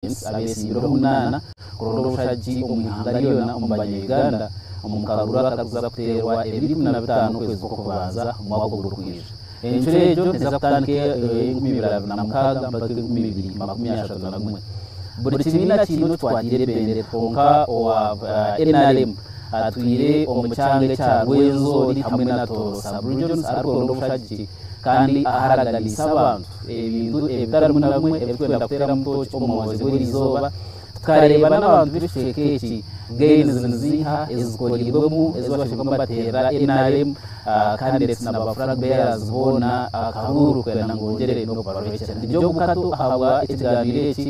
Abetsimbire omunaana kuronda obushagiki omu ihanga ryona omu banya Uganda omu karuru akarikuza kuteerwa ebiro 15 okwezi kw'okubanza omwaka ogurikwija. Encuro egyo neeza kutandika 2026 mpaka 2031. Buri kibiina kiine okitwatiire ebendera kwonka owa NRM atwire omu kyanga ekya Rwenzori hamwe na Tooro sub-regions arikuronda obushagiki kandi aharaganiise abantu ebintu ebitari bimwe na bimwe ebiturikwenda kuteeramu tooki omu mwabazyo gw'erizooba tukareeba n'abantu b'ekicweka eki gains niziiha ezikoreirwemu ezi bashemereire kuba nibateerera NRM kandi ndetse na ba flag bearers boona akahuuru kwenda ngu bongyere n'okubarwekyera. Ndi Job Kato ahabwa ekiganiro eki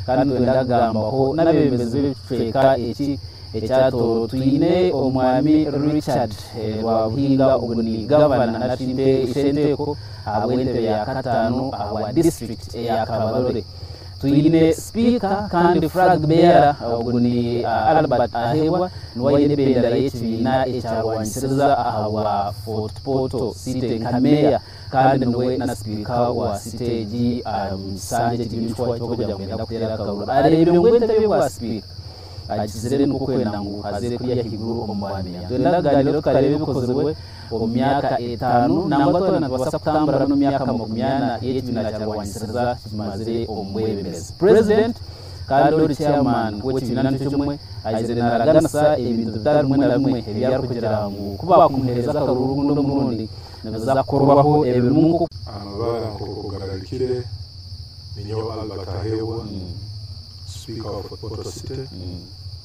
kandi nitwenda kugambaho n'abeebembezi b'ekicweka eki Ekya Tooro twine Omwami Richard Rwabuhinga ogu ni Gavana nari Ishenteeko ahabw'entebe ya kataano ahabwa disiturikiti eya Kabarole. Twine Sipiika kandi Flag Bearer ogu ni Albert Ahebwa niwe aine ebendera y'ekibiina ekya Rwanyisiriza ahabwa Fort Portal City nka Meeya kandi niwe na Sipiika wa City egi omu kisanja eki nikyo ekirikugira ngu nibenda kuteera akaruru areebire ngu entebe y'obwa Sipiika agizire nikwo kwenda ngu aze kurya ahaiguru omu bwa meeya. Nitwenda kugaaniiraho tukareeba ebikozirwe omu myaka etaano nangwa twena nitubaasa kutambura n'omu myaka 40 y'ekibiina kya Rwanyisiriza kimazire omu bwebembezi. Purezidenti kandi ori chairman w'ekibiina nikyo kimwe aizire naraganisa ebintu bitari bimwe na bimwe ebi arikugira ngu ku baakumuheereza akaruru ogundi omurundi nibiza kukorwaho ebirimu nk'oku Amabara nk'oku gararikire, ninyowe Albert Ahebwa. Sipiika wa Fort Portal City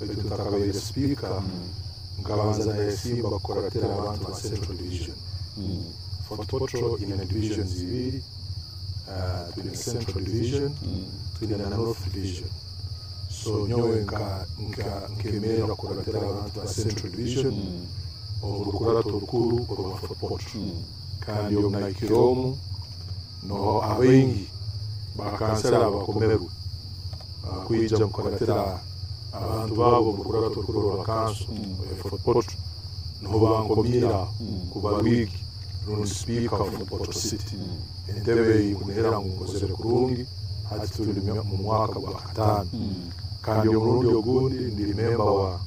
baitu ntakabaire sipiika nkabanza nayesimba kukuratira abantu ba Central Division. Fort Portal eine divisions ibiri, twine Central Division twine na North Division. So nyowe nkemerra kukuratira abantu ba Central Division omu rukurato orukuru orwa Fort Portal. Kandi obu nahikire omu Noho abaingi ba kansara abakomerwe kwija mukuratira abantu baabo omu rukurato orukuru orwa kanso oya Fort Portal niho bankomiire aho kuba wiigi rundi sipiika wa Fort Portal City. Entebe eyi nkunihira ngu nkozere kurungi hati turi mu mwaka gwa kataano kandi omurundi ogundi ndi memba wa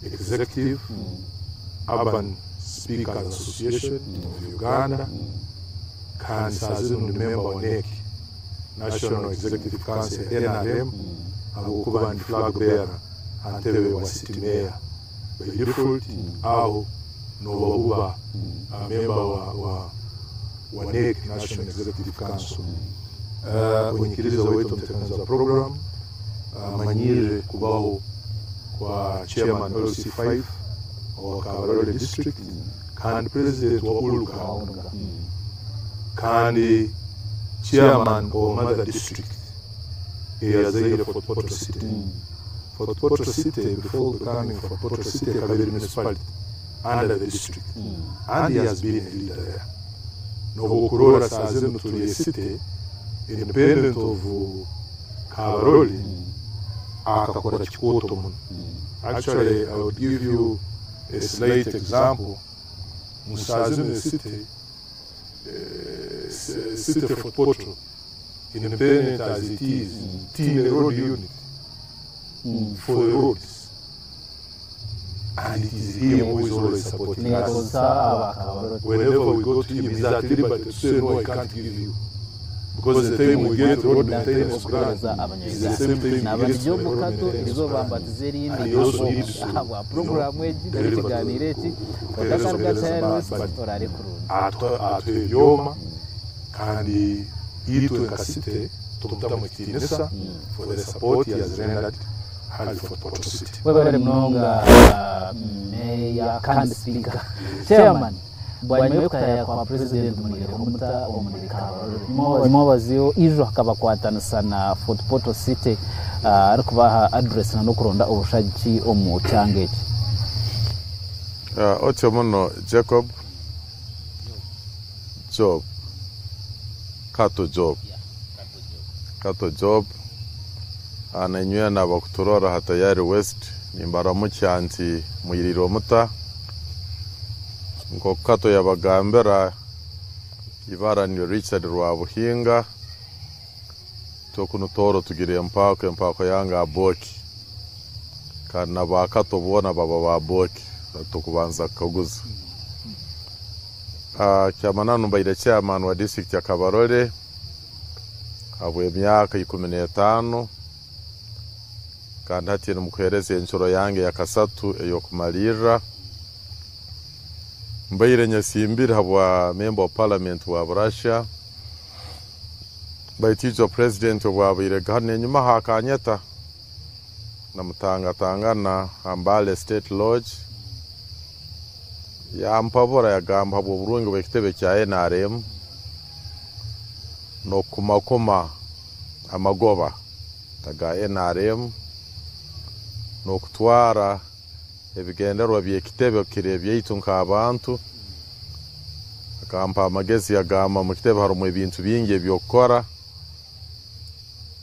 Executive Urban Speakers Association of Uganda. Kandi saaha zinu ndi memba wa NEC, National Executive Council, NRM, ahabw'okuba ndi flag bearer aha ntebe wa City Mayor. By default aho nooba oba memba wa wa NEC, National Executive Council. Onyikiriza waitu omuteekanizi wa program amanyiirire kubaho kwa Chairman LC5 owa Kabarole District kandi President wa ULGA kandi Chairman owa Mother District eyazaire Fort Portal City. Fort Portal City before becoming Fort Portal City ekaba eri municipality under the district and he has been a leader there. Nobu okurora saaha zinu turi a city independent of Kabarole akakora kikooto muno. Actually I would give you a slight example ngu saaha zinu esite, city Fort Portal independent as it is tiine road unit for the roads and it is him who is always supporting us whenever we go to him he is at liberty to say no I can't give you. Because the time we get road maintenance grant is the same time we Naaba get ndi Job road Kato, maintenance erizooba grant. mbatize erindi And he also needs to, ahabwa you know, puroguraamu egi nari deliver ekigaaniiro eki kuheereza otakaruga obuheereza Cyrus but oraare kurungi. atuha ebyoma kandi itwe nka city tumutamu ekitiinisa for the support he has rendered hali Fort Portal City. Webare munonga Meeya kandi Sipiika, Chairman. Bwanyima y'okutaayaaya kwa Purezidenti mwireho muta omuri Kabarole? Nyimwabaziyo ijo akabakwatanisa na Fort Portal City arikubaha address na n'okuronda obushagiki omu kyanga eki. Otyo muno Jacob, Job, Kato Job, Kato Job, Nainywena abakuturora aha Tayari West nimbaramukya nti mwiriire omuta. Nk'oku Kato yabagambira, ibara ni Richard Rwabuhinga, Itwe kunu Tooro tugira empaako, empaako yange Aboki. Kandi na ba Kato boona baba ba Aboki tukubanza kukaguza. Kyamananu mbaire chairman wa district ya Kabarole habw'emyaka 15 kandi hati nimukuheereza encuro yange ya kasatu ey'okumalirra. Mbaire nyesimbire habwa member of parliament wa Burasha. Baitu ijo president obwabaire hanu enyuma hakanyeta namutangatangana ha Mbale State Lodge, yampabura yagamba habw'oburungi bw'ekitebe kya NRM n'okukumakuma amagoba aga NRM n'okutwara ebigendererwa by'ekitebe kiri ebyaitu nk'abantu. Akampa amagezi yagamba mu kitebe harimu ebintu bingi eby'okukora,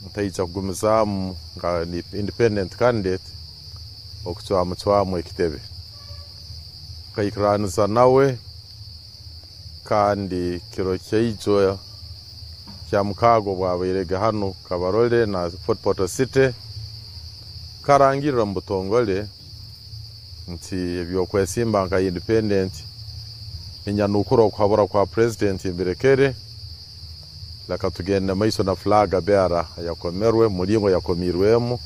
ntaija kugumizaamu nka independent candidate okucwamucwamu ekitebe. Nkaikiraniza nawe, kandi kiro kyaijo kya mukaaga obwabairege hanu Kabarole na Fort Portal City, karangirira mu butongole nti eby'okwesimba nka independent ninyanukura okuhabura kwa president mbirekere, leka tugende maiso na flag bearer yakomerwe mulingo yakomirwemu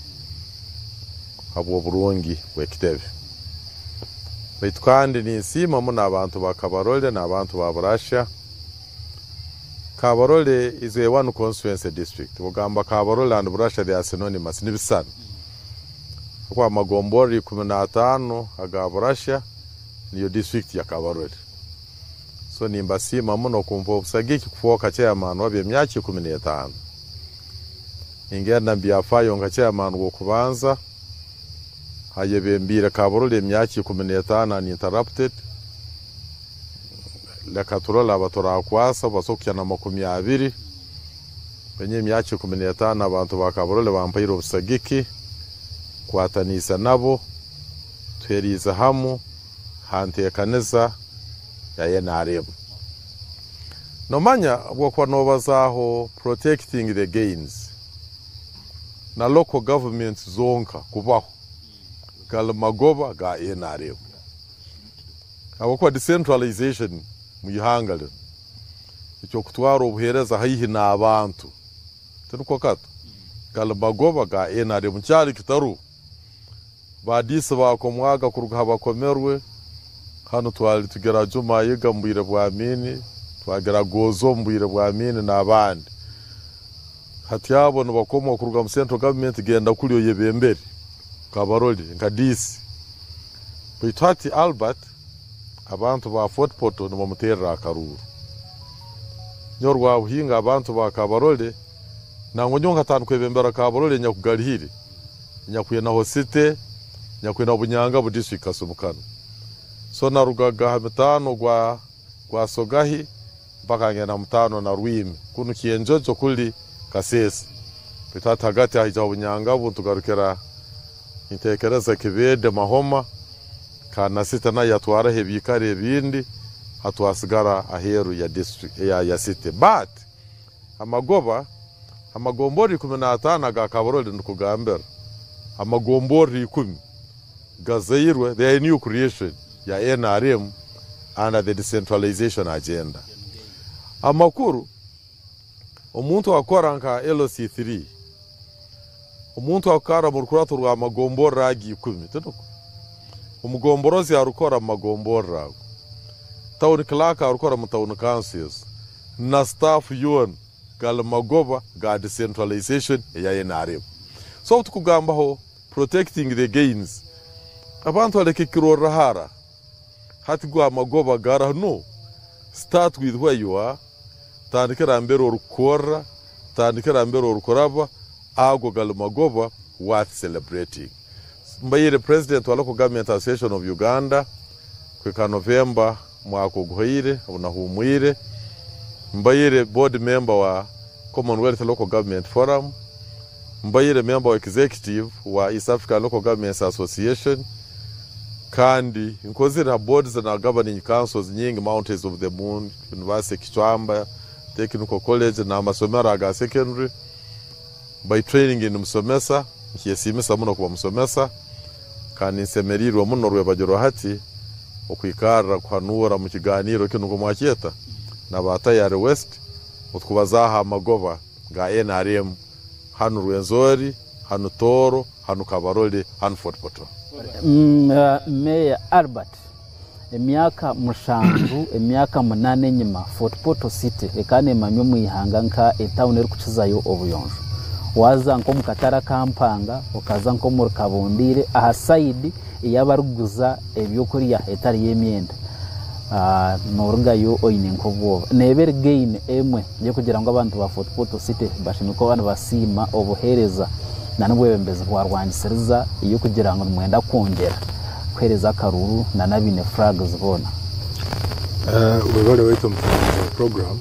habw'oburungi bw'ekitebe. Baitu kandi ninsiima muno abantu ba Kabarole n'abantu ba Burasha. Kabarole is a one constituency district. Bugamba Kabarole and Burasha, they are synonymous, nibisana. Kwa magombori 15 aga Burasha niyo district ya Kabarole. So nimbasiima muno kumpa obusagiki kufooka chairman w'ebyemyaka 15. Ningenda mbyafayo nka chairman w'okubanza ayebembiire Kabarole emyaka 15 uninterrupted. Leka turole abaturakwasa basokuhya na 20. Benye emyaka 15 abantu ba Kabarole bampaire obusagiki kwataniisa nabo tuheriize hamu hanteekaniza ya NRM. Nomanya bwokuba nobazaaho protecting the gains na local governments zonka kubaho gali magoba ga NRM. Habwokuba decentralization mu ihanga lino eky'okutwara obuheereza haihi n'abantu tinukwo kato gali magoba ga NRM kyali kitaru. Badiisi bakomwaga kuruga habakomerwe hanu twali tugira Juma Yiga mu bwire bwa Amini, twagira Gozo mu bwire bwa Amini n'abandi. Hati abo nibakomwa kuruga mu central government genda kuli oyebembere Kabarole nka DC. Baitu hati Albert abantu ba Fort Portal nibamuterera akaruru. Nyowe Rwabuhinga abantu ba Kabarole nangwa nyowe nkatandika kwebembera Kabarole nyakugalihire nyakwinaho city nyakwina Bunyanga bu district Kasumukano. So narugaga ha mitano gwa Sogahi mpaka ngenda mutano na Rwimi kunu Kyenjojo kuli Kasese. Baitu hati hagati haijaho Bunyanga bu tugarukira ntekereza Kibede Mahoma kana sita nayo yatwaraho ebiikaro ebindi hatwasigara aheeru ya district ya city. But amagoba amagombori 15 aga Kabarole ndikugambira amagombori 10 gazairwe, they are new creation ya NRM under the decentralization agenda. Amakuru omuntu akora nka LC3, omuntu akara mu rukurato rwa magombora agi 10 tinuko omugomborozi arukora mu magombora ago, town clerk arukora mu town councils na staff yon gali magoba ga decentralization ya NRM. So tukugambaho protecting the gains, abantu bareke kirorra hara hati gwa magoba gara no start with where you are, tandikira mbere orukora, tandikira mbere orukoraba, ago gali magoba worth celebrating. Mbaire president wa Local Government Association of Uganda kwika November mwaka oguhoire obunahumwire. Mbaire board member wa Commonwealth Local Government Forum, mbaire member wa executive wa East African Local Governments Association, kandi nkozire na boards na governing councils nyingi, Mountains of the Moon, University Kichwamba, Technical College na amasomero aga secondary. By training ndi musomesa, nkyesiimisa muno kuba musomesa kandi nsemeriirwe muno rwebagyo rwa hati okwikarra kuhanuura mu kiganiiro kinu nko mwakyeta na ba Tayari West otukubazaaho amagoba ga nrm hanu Rwenzori, hanu Tooro, hanu Kabarole, hanu Fort Portal. Meeya Albert, Emyaka mushanju, emyaka munaana enyima, Fort Portal City ekaba neemanywa omu ihanga nka etauni erikukizayo obuyonjo. Waaza nk'omu katare aka Mpanga, okaza nk'omuri Kabundiire aha sayidi ey'abarikuguza ebyokurya etari y'emyenda, noorugayo oine nk'obwoba. Neeba eri gain emwe y'okugira ngu abantu ba Fort Portal City bashemereire kuba nibasiima obuheereza n'obwebembezi bwa rwangisiriza ey'okugira ngu nimwenda kwongyera kuheereza akaruuru n'abaine flags boona. Webale waitu omutebeekaniza wa program.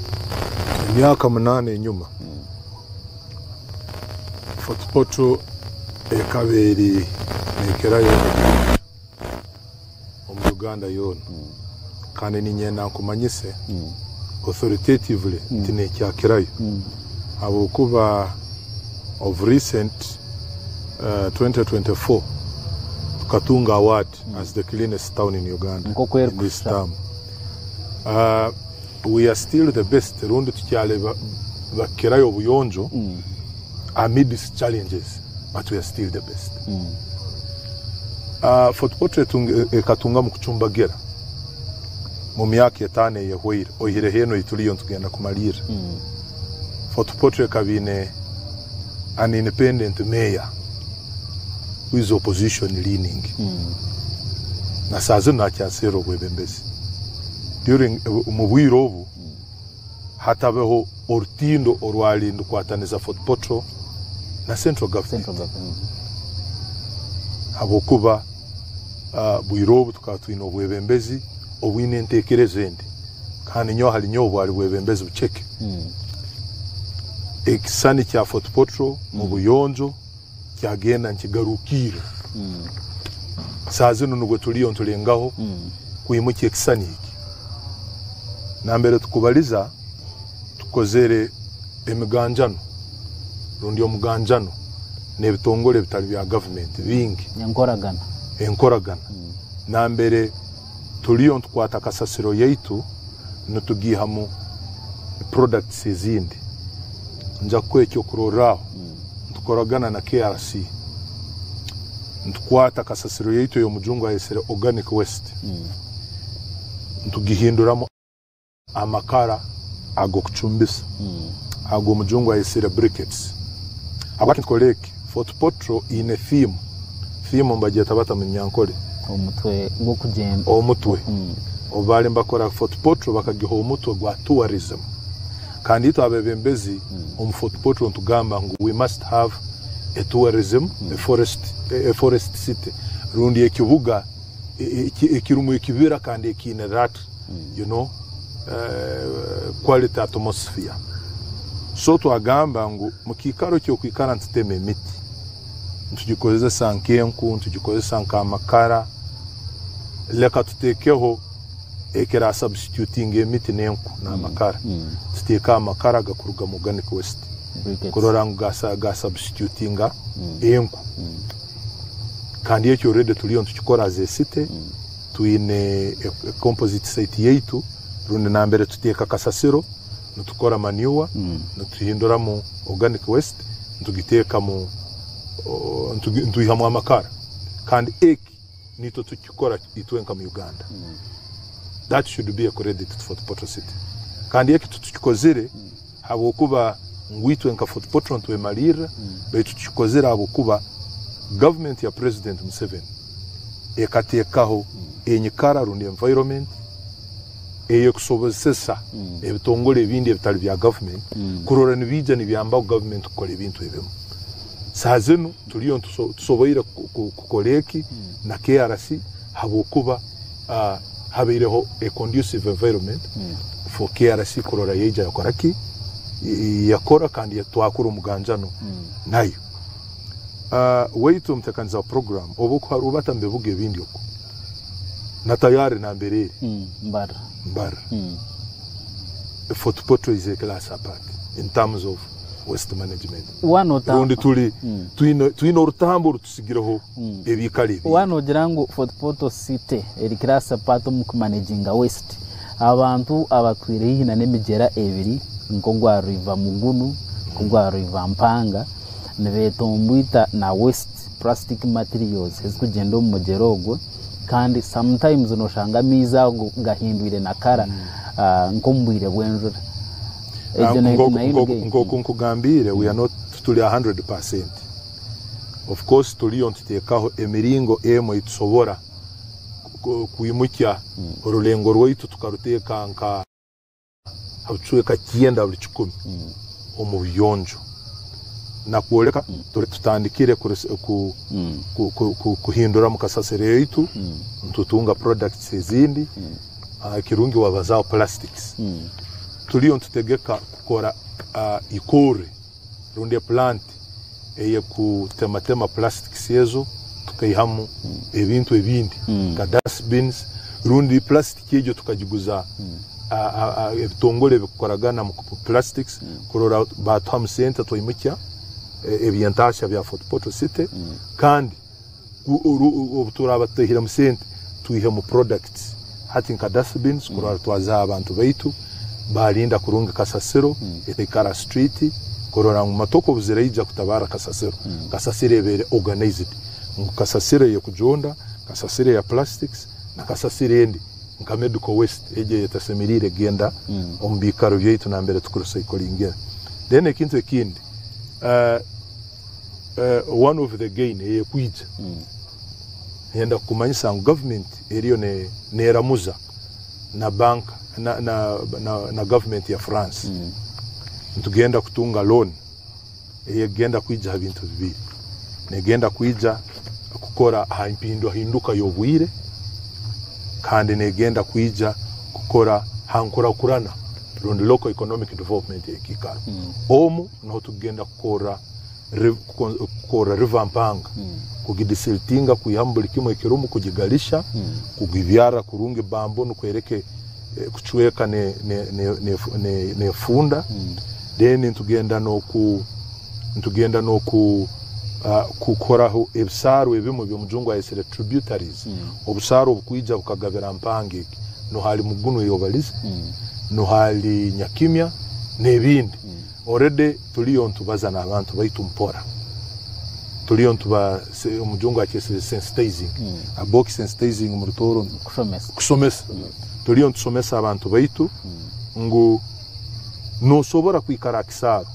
Emyaka munaana enyuma, Fort Portal ekaba eri nekirayo obuyonjo omu Uganda yoona kandi niinyenda nkumanyise authoritatively nti nekyakirayo ahabw'okuba of recent 2024 tukatunga award as the cleanest town in Uganda Nk'oku in this erikushusha. term. We are still the best rundi tukyali bakirayo obuyonjo amidst challenges but we are still the best. Fort Portal ekatungamu kucumbagira mu myaka etaano eyehweire oihireho enu ei turiyo nitugenda kumariirra. Fort Portal ekaba eine an independent mayor who is opposition leaning na saaha zinu nakyaseerra obwebembezi. During omu bwire obu hatabeho orutindo orwari nirukwataniza Fort Portal na Central Government ahabw'okuba bwire obu tukaba twine obwebembezi obwine entekereza endi kandi nyowe ahari nyowe bwari bwebembezi buceke. Ekisani kya Fort Portal mu buyonjo kyagenda nikigarukirra. Saaha zinu nubwo turiyo nitulengaho kwimukya ekisani eki. Nambere tukubaliza tukozere emiganjano rundi omuganjano n'ebitongore ebitali bya gavumenti bingi. Enkoragana. Enkoragana. Nambere turiyo nitukwata kasasiro yaitu nitugiihamu products ezindi. Nja kukuha ekyokurorraho, nitukoragana na KRC, nitukwata kasasiro yaitu ei omujungu ayesere organic waste, nitugihinduramu amakara ag'okucumbisa agu omujungu ayesire briquettes. Habwaki nitukora eki? Fort Portal eine theme, theme nibagyeta bata mu Runyankore? Omutwe gw'okugyenda. Omutwe. Obu baali nibakora Fort Portal bakagiha omutwe gwa tourism. Kandi itwe abebembezi omu Fort Portal nitugamba ngu we must have a tourism, a forest, a forest city rundi ekibuga ekirimu ekibira kandi ekiine that you know quality atmosphere. So twagamba ngu mukiikaro ky'okwikara nitutema emiti, nitugikozesa nk'enku, nitugikozesa nk'amakara, leka tuteekeho ekira substitutinga emiti n'enku n'amakara. Tuteekeho amakara agakuruga mu organic waste kurora ngu ga substitutinga enku. Kandi ekyo already turiyo nitukikora as a city, twine composite site yaitu rundi nambere tuteeka kasasiro, nitukora manure, nituhinduramu organic waste, nitugiteekamu, nitwihamu amakara. Kandi eki nitwe tukikora itwenka mu Uganda. That should be a credit to Fort Portal City. Kandi eki titukikozire habwokuba ngu itwe nka Fort Portal nitwemalirra, baitu tukikozire habwokuba government ya President Museveni ekateekaho enyikara rundi environment ey'ekusobozesa ebitongore ebindi ebitari bya government kurora nibiija nibiyambaho government kukora ebintu ebimu. Saaha zinu turiyo tusoboire kukora eki na KRC habwokuba habaireho a conducive environment for KRC kurora yaija yakora ki? Yakora kandi twakora omuganjano nayo. Waitu omutekaniza wa program obu okuharubata omu bibuga ebindi okwo na tayari nambere eri Mbarara. Fort Portal is a class apart in terms of Waste management. Rundi turi twine twine orutambi orutusigireho ebiikaro ebindi. Waaba noogira ngu Fort Portal City eri class apart omu kumanaginga waste, abantu abatwire haihi na n'emigyera ebiri nk'ogwa River Mugunu, nk'ogwa River Mpanga nibetomboita na waste plastic materials ezikugyenda omu mugyera ogwo kandi sometimes noshanga amaizi ago gahindwire na colour nk'omu bwire bw'enjura. Egyo nayo nayo ni gain. Nk'oku nkugambiire we are not tituri 100%. Of course turiyo nituteekaho emiringo emwe ei tusobora kwimukya orurengo rwaitu tukaruteeka nka ha bicweka kyenda buri kikumi omu buyonjo. Nakworeka tutandikire kuhinduramu kasasiro yaitu nitutunga products ezindi. Ekirungi wabazaaho plastics, turiyo nitutegeka kukora ikoore rundi eplant ey'okutematema plastics ezo tukaihamu ebintu ebindi nka dustbins rundi plastic egyo tukagiguza ebitongore ebikukoragana omu plastics kurora batuhamu sente twaimukya eby'entaasya bya Fort Portal City kandi obu turaaba tutaihiremu sente twihemu products hati nka dustbins kurora twaziha abantu baitu baarinda kurungi kasasiro etaikara ha street kurora ngu motoka obu ziraija kutabaara kasasiro, kasasiro ebeere organized ngu kasasiro ey'okujonda, kasasiro eya plastics na kasasiro endi nka medical waste egyo eyetasemeriire kugenda omu biikaro byaitu nambere tukurecyclingira. Then ekintu ekindi one of the gain eyekwija Niinyenda kukumanyisa ngu gavumenti eriyo neeramuza na bank na gavumenti ya France. Nitugenda kutunga loan eyekugenda kwija aha bintu bibiri. Negenda kwija kukora aha mpinduhinduka y'obwire kandi negenda kwija kukora aha nkurakurana rundi local economic development ey'ekiikaro. Omu niho tukugenda kukorra kukorra River Mpanga, kugidesiltinga kwihamu buri kimwe ekirimu, kugigalisha, kugibyara kurungi bamboo nukwo ereke kucweka nefunda. Then nitugenda noku nitugenda noku kukoraho ebisaaru ebimwe ebi omujungu ayesire tributaries, obusaaru obukwija bukagabira Mpanga egi, noho hali Mugunu ei obalize, noho hali Nyakimya n'ebindi. Already turiyo nitubaza n'abantu baitu mpora. Turiyo nituba omujungu akyesire sensitizing. Aboki sensitizing omu Rutooro? Kushomesa. Kushomesa. Turiyo nitushomesa abantu baitu ngu nosobora kwikara aha kisaaro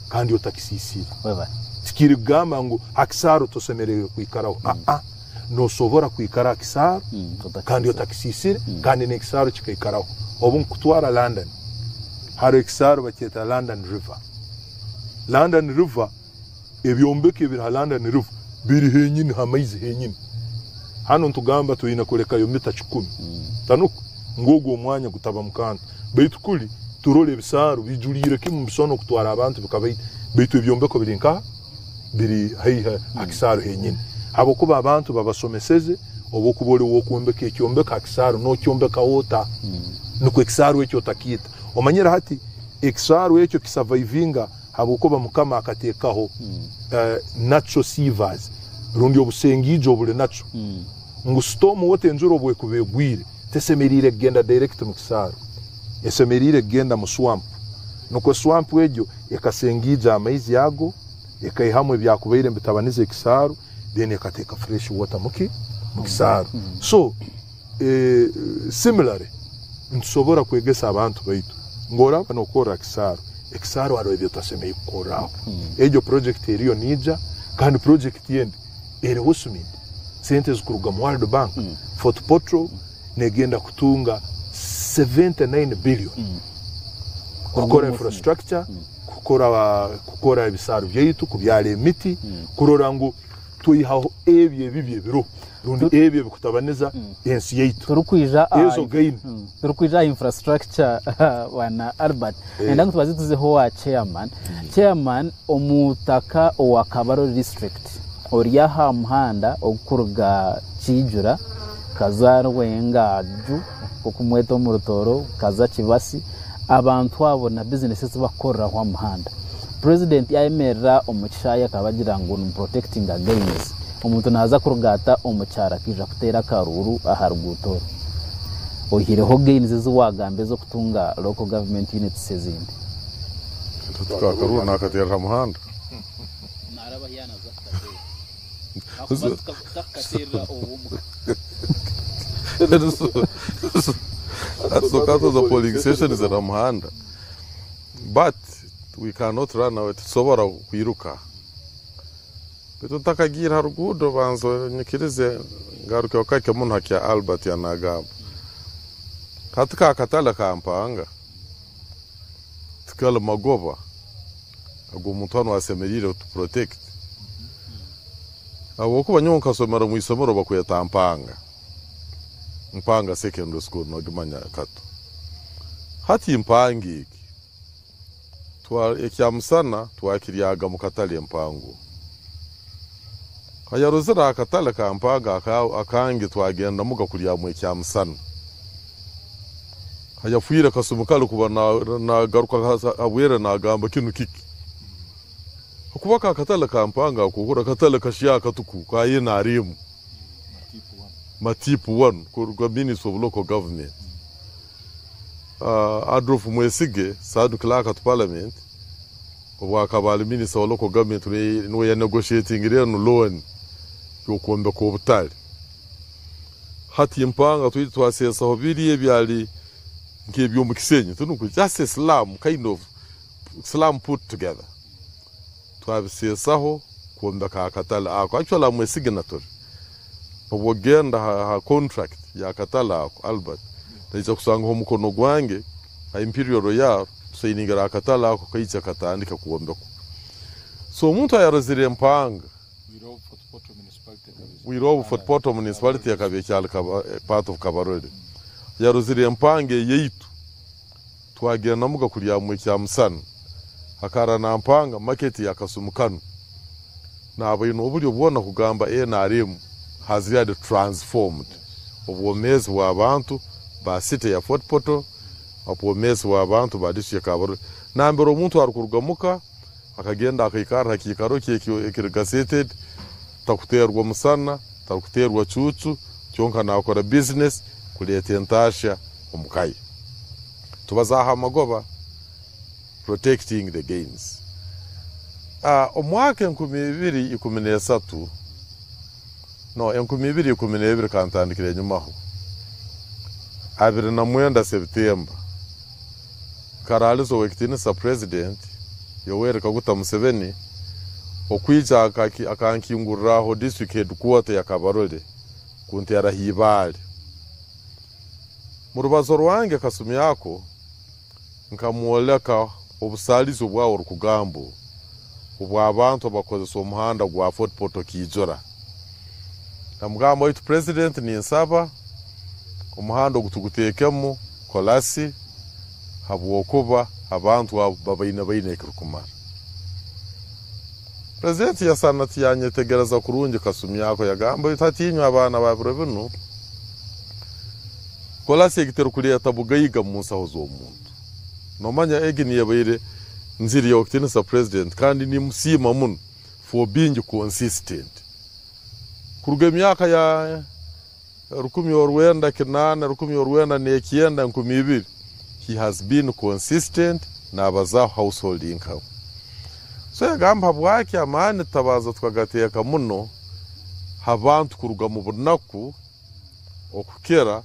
kandi otakisiisire. Webale. Tikiri kugamba ngu aha kisaaro tosemereire kwikaraho. Aa, nosobora kwikara aha kisaaro kandi otakisiisire kandi n'ekisaaro kikaikaraho. Obu nkutwara London, Hariho ekisaaru bakyeta London River. London River, ebyombeko ebiri ha London River biri henyini ha maizi henyini. Hanu nitugamba twine kulekayo mita kikumi, tanukwo? Ngu ogu omwanya gutabamu kantu. Baitu kuri turora ebisaaru bijuliire kimu nibisobora n'okutwara abantu bikabaita. Baitu ebyombeko biri nkaha? Biri haihi ha kisaaru henyini. Habwokuba abantu babasomeseze obu okuba ori ow'okwombeka ekyombeko ha kisaaru n'okyombekaho ota nukwo ekisaaru ekyo otakiita. Omanyire hati ekisaaru ekyo kisavaivinga habwokuba Mukama akateekaho natural sievers rundi obusengiijo obuli natural ngu storm water enjura obu ekuba egwire tesemeriire kugenda direct mu kisaaru, esemeriire kugenda mu swamp nukwo swamp egyo ekasengiija amaizi ago ekaihamu ebyakubaire nibitabaniza ekisaaru then ekateeka fresh water muki mukisaaru. So similarly nitusobora kwegesa abantu baitu ngu oraaba nokorra ha kisaaru, ekisaaru haroho ebi otasemeriire kukorraho. Egyo project eriyo neija kandi project endi eriho cement, sente ezikuruga mu World Bank, Fort Portal negenda kutunga 79 billion kukora infrastructure, kukora kukora ebisaaru byaitu, kubyara emiti, kurora ngu tweihaho ebyo ebibi ebiriho rundi ebyo ebikutabaniza ensi yaitu. Turikwija aha Ezo gain. Turikwija aha infrastructure bwana Albert, nenda ngu tubanze tuzeho owa chairman. Chairman, omutaka owa Kabarole district ori aha muhanda ogurikuruga Kiijura kuza Rwengaju nk'oku mweta omu Rutooro kuza Kibasi, Abantu abo na bizinesi ezi barikukoreraho aha muhanda. Purezidenti yayemerera omu kishaayi akaba agira ngu nimu protectinga gains, omuntu naaza kuruga ata omu kyaro akaija kuteera akaruuru aha ruguuto oru? Oihireho gains ezi waagamba ez'okutunga local government units ezindi. Akaruuru naakateerera aha muhanda. Hati polling station ziri aha muhanda but we cannot run away titusobora kwiruka. Beitu ntakagiire aha ruguudo banza onyikirize ngarukeho kakye muno aha kya Albert yanagamba. Hati ka katale ka Mpanga tikari magoba agu omuntu hanu asemeriire to protect ahabw'okuba nyowe nkasomera omu isomero bakweta Mpanga, Mpanga Secondary School nogimanya Kato. Hati Mpanga egi ekyamusana twakiryaga mu katale Mpango. Hayarozire akatale ka Mpanga akange twagendamuga kuryamu ekyamusana. Hayafwire kasumi kare kuba nagaruka habwire nagamba kinu kiki. Akuba ka katale ka Mpanga akuhura katale kashyaka tuku ka NRM. Matipu 1 kuruga Ministry of Local Government. Adolf Mwesige Sadu Clerk to Parliament obu akaba ari Minister wa Local Government niwe ya negotiatingire enu loan y'okwombeka obutare. Hati Mpanga twija twaseesaho biri ebyari nk'eby'omu Kisenyi tinuku just a slum kind of slum put together. Twabiseesaho kwombeka akatale ako. Actually I'm a signatory. Obu ogenda ha contract ya katale ako Albert naija kusangaho omukono gwange ha Imperial Royal tusayiningira akatale ako kaija katandika kwombekwa. So omuntu ayarozire Mpanga Wirobu Fort Portal Municipality yakaba ekyali part of Kabarole. Yarozire Mpanga eyaitu twagendamuga kuryamu ekyamusana akara na Mpanga market ya Kasumu kanu. Nabaine oburyo bwona kugamba NRM has really transformed obwomeezi bw'abantu ba city ya Fort Portal, obwomeezi bw'abantu ba district ya Kabarole. Nambere omuntu arikuruga muka akagenda akaikarra ha kiikaro kye ekiri gazetted, takuteerwa musana, takuteerwa cuucu, kyonka naakora business kureeta entaasha omu ka ye. Tubazaaho amagoba, protecting the gains. Omwaka 2013, no 2012 kantandikire enyumaho, 29 Septemba, Karalizo ow'ekitiinisa President Yoweri Kaguta Museveni okwija akankinguriraho district headquarter ya Kabarole kunteeraho ibaare. Mu rubazo rwange kasumi ako nkamwoleka obusaalizi obwawe orikugamba obw'abantu abakozesa omuhanda gwa Fort Portal Kijura. Namugamba waitu President ninsaba omuhanda ogu tuguteekemu kolasi habwokuba abantu abo babaine baine ekirikumara. President yasana tiyanyetegereza kurungi kasumi ako yagamba waitu hati inywe abaana ba biro binu kolasi egi terikureeta bugaiga mu nsaho z'omuntu. Nomanya egi niyebaire nziri y'okutinisa President kandi nimusiima muno for being consistent. Kuruga emyaka ya 1908, 1909, 2000, he has been consistent nabazaho household income. So yagamba habwaki amaani tutabaza tukagateeka muno abantu kuruga mu bunaku okukira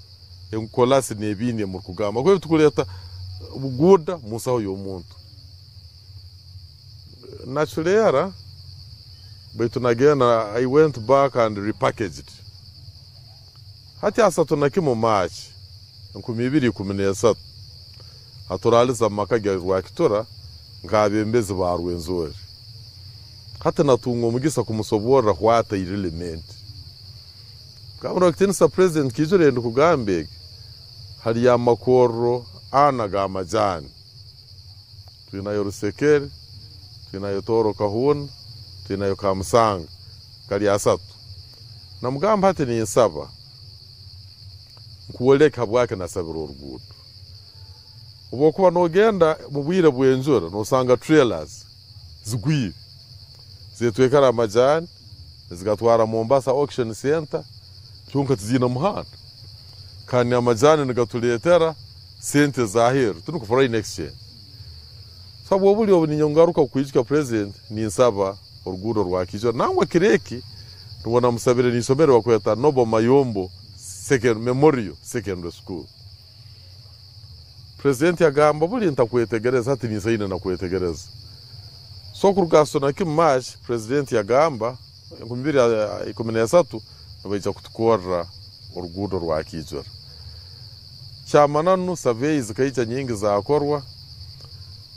enkolasi n'ebindi emurikugamba. Kuba tukureeta buguuda mu nsaho y'omuntu. Nacureera baitu nagenda I went back and repackaged. Hati 31 March 2013 aturaliza mu maka ga Rwakitura nk'abembezi ba Rwenzori. Hati natunga omugisa kumusoborra what I really meant. Gamba kitinisa President Kijure ndikugamba egi hariyo amakorro ana g'amajani. Twinayo Rusekere, twinayo Toro Kahuna, twinayo Kamusanga, kari asatu. Namugamba hati ninsaba nkuwoleka habwake nasabira oruguudo. Obwokuba nogenda mu bwire bw'enjura nosanga trailers zigwire zetwekera amajani nizigatwara Mombasa Auction Centre kyonka tiziine muhanda kandi amajani nigatureetera sente z'aheeru tinukwo foreign exchange. So habw'oburyo obu ninyowe ngaruka kwijuka president ninsaba oruguudo rwa Kijura nangwa kiro eki nubwo namusabire n'isomero bakweta Noble Mayombo Memorial Secondary School. President yagamba buri ntakwetegereza hati ninsaine nakwetegereza. So kuruga ha Sonakimu March president yagamba 2013 nibaija kutukorra oruguudo rwa Kijura. Kyamananu survey zikaija nyingi zakorwa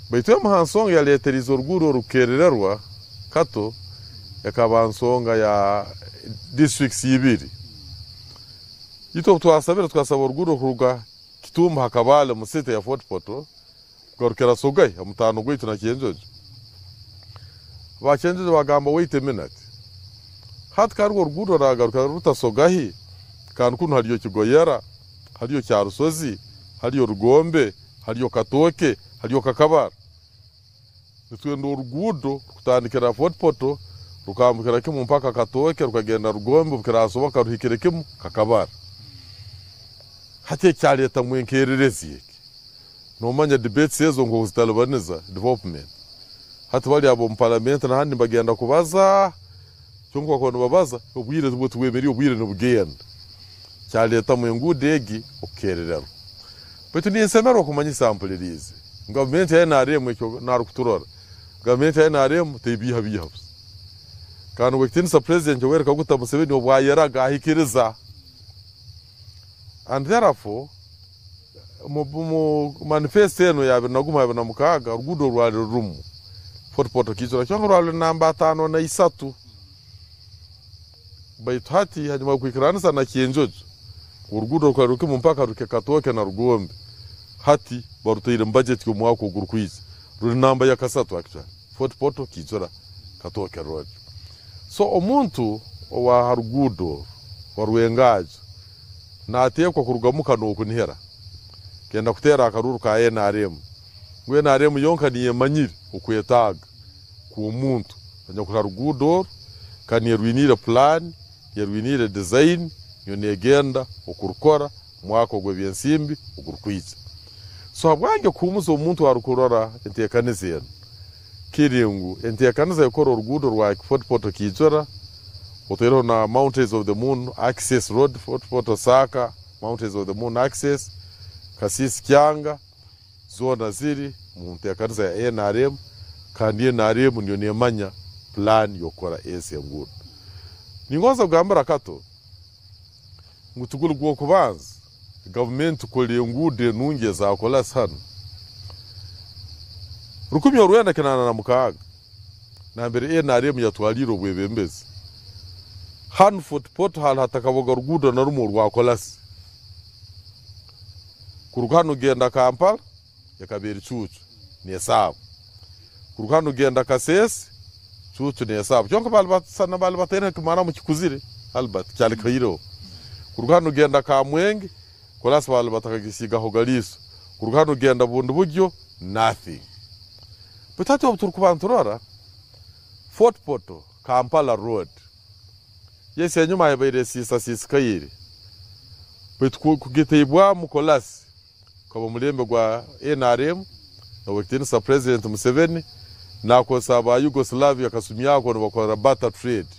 baitu emu ha nsonga yaleteriize oruguudo oru kukerererwa kato ekaba nsonga ya districts ibiri. Itwe obu twasabire tukasaba oruguudo kuruga Kitumba ha Kabale mu city ya Fort Portal kugarukira Sogai ha mutaano gwaitu na Kyenjojo. Aba Kyenjojo bagamba wait a minute hati ka rwo oruguudo ruragarukira ruta Sogahi kandi kunu hariyo Kigoyera, hariyo Kyarusozi, hariyo Rugombe, hariyo Katooke, hariyo Kakabara. Nitwenda oruguudo rukutandikira Fort Portal rukambukira kimu mpaka Katooke rukagenda Rugombe obu kirasoboka ruhikire kimu Kakabara. Hati ekyaletamu enkererezi egi nomanya debates ezo nkoku zitalibaniza development. Hati bari ab'omu paramenti nahandi nibagenda kubaza kyonka bakuba nibabaza obwire tibwo tibwemerire obwire nibugenda. Kyaletamu enguudo egi okukerererwa. Baitu ninsemererwa kumanyisa mpuliriize ngu gavumenti ya nrm ekyo narukuturora gavumenti ya nrm tebiihabiiha busa. Kandi ow'ekitiinisa President Yoweri Kaguta Museveni obwayeraga ahikiriza. And therefore omu manifesto enu eya abiri na gumu 26 oruguudo rwali rurimu Fort Portal Kijura kyonka rwali ruri namba 53 baitu hati hanyuma y'okwikiraniza na Kyenjojo oruguudo rukaba ruri mpaka ruhike Katooke na Rugombe hati barutaire omu budget y'omwaka ogurikwija ruri namba ya kasatu actually Fort Portal Kijura Katooke road. So omuntu owa ha ruguudo oru wa Rwengaju nateekwa kuruga muka nokunihira kenda kuteera akaruuru ka nrm ngu nrm yonka niyo emanyire okwetaaga kw'omuntu anyakuri ha ruguudo oru kandi erwiniire pulaani, erwiniire design niyo negenda okurukora omwaka ogw'ebyensimbi ogurikwija. So habwange kuhumuza omuntu arukurora enteekaniza enu kiri ngu enteekaniza y'okukora oruguudo rwa Fort Portal Kijura otaireho na Mountains of the Moon Access Road, Fort Portal Saaka, Mountains of the Moon Access, Kasisi Kyanga, zoona ziri omu nteekaniza ya nrm kandi nrm niyo nemanya pulaani y'okukora ezi enguudo. Ningonza kugambira Kato ngu tiguri gw'okubanza gavumenti kukora enguudo enungi eza kolasi hanu. 1986 nambere nrm yatwaliire obwebembezi hanu Fort Portal hali hatakabaga ruguudo na rumwe orwa kolasi. Kuruga hanu kugenda Kampala ekaba eri cuucu n'esaabo. Kuruga hanu kugenda Kasese cuucu n'esaabo. Kyonka bali bataireho ekimaramu kikuzire Albert kyali kihaireho. Kuruga hanu kugenda Kamwenge kolasi bali batakagisiigahoga liiso. Kuruga hanu kugenda Bundibugyo nothing. Baitu hati obu turikuba niturora Fort Portal Kampala road yes enyuma ebaire esiisasisikaire baitu kugitaibwamu kolasi gukaba omulembe gwa nrm n'owekitiinisa President Museveni nakozesa aba Yugoslavia kasumi ako nibakora barter trade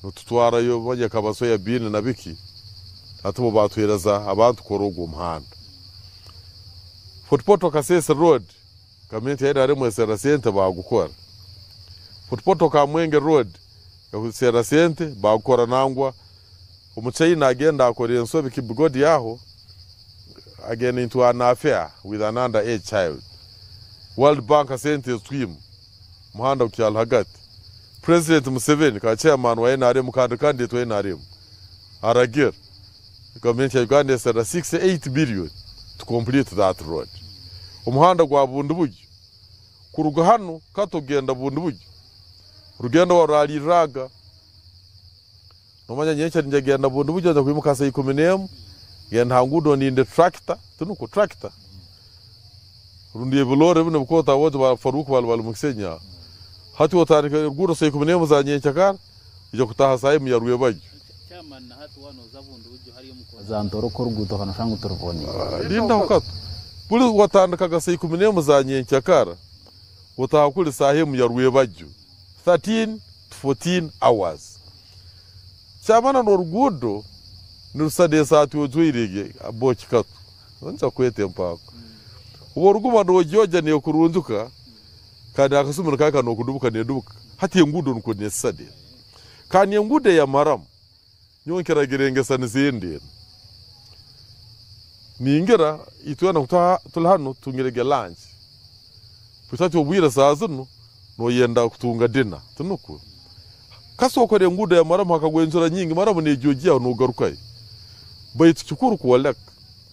nitutwarayo manya ekaba soya bean na biki hati bo batuhereza abantu kukora ogwo omuhanda. Fort Portal Kasese road gavumenti ya nrm eserra sente bagukora. Fort Portal Kamwenge road eserra sente bagukora nangwa omuchaina agenda akora ensobi Kibigodi aho agenda into an affair with an under age child. World Bank sente ezitwima omuhanda gukyali hagati. President Museveni ka chairman wa nrm kandi candidate wa nrm aragira gavumenti ya Uganda eserra 68 billion to complete that road. Omuhanda gwa Bundibugyo kuruga hanu Kato kugenda Bundibugyo orugendo waruralirraga nomanya nyenkya ninjagenda Bundibugyo nza kwimuka saa 11 ngenda ha nguudo ndinde tractor tinukwo tractor rundi ebiloore binu ebikooto aboojo ba Farouk bali bali mu Kisenyi aho. Hati otandika oruguudo saa ikumi n'emwe za nyenkyakara oija kutaaha saa emwe ya rwebagyo. Lindaho kato. Buri watandikaga saa ikumi n'emwe za nyenkyakara otaaha kuri saaha emwe ya rwebagyo, 13 to 14 hours. Kyamana n'oruguudo nirusana esaati ojwaire booki kato. Nja kweta empaako. Obu origuma nogyogya nekurunduka kandi akasumi nikahika nokudubuka nedubuka. Hati enguudo nikwo nesisana eti. Kandi enguudo eya maramu nyowe nkiragire engesaniza endi enu. Ningira itwena turi hanu tutungirege lunch. Baitu hati obwire saaha zinu noyenda kutunga dinner, tinukwo? Kasita okora enguudo ya maramu hakagwa enjura nyingi maramu negyogiaho nogarukayo. Baitu kikuru kwoleka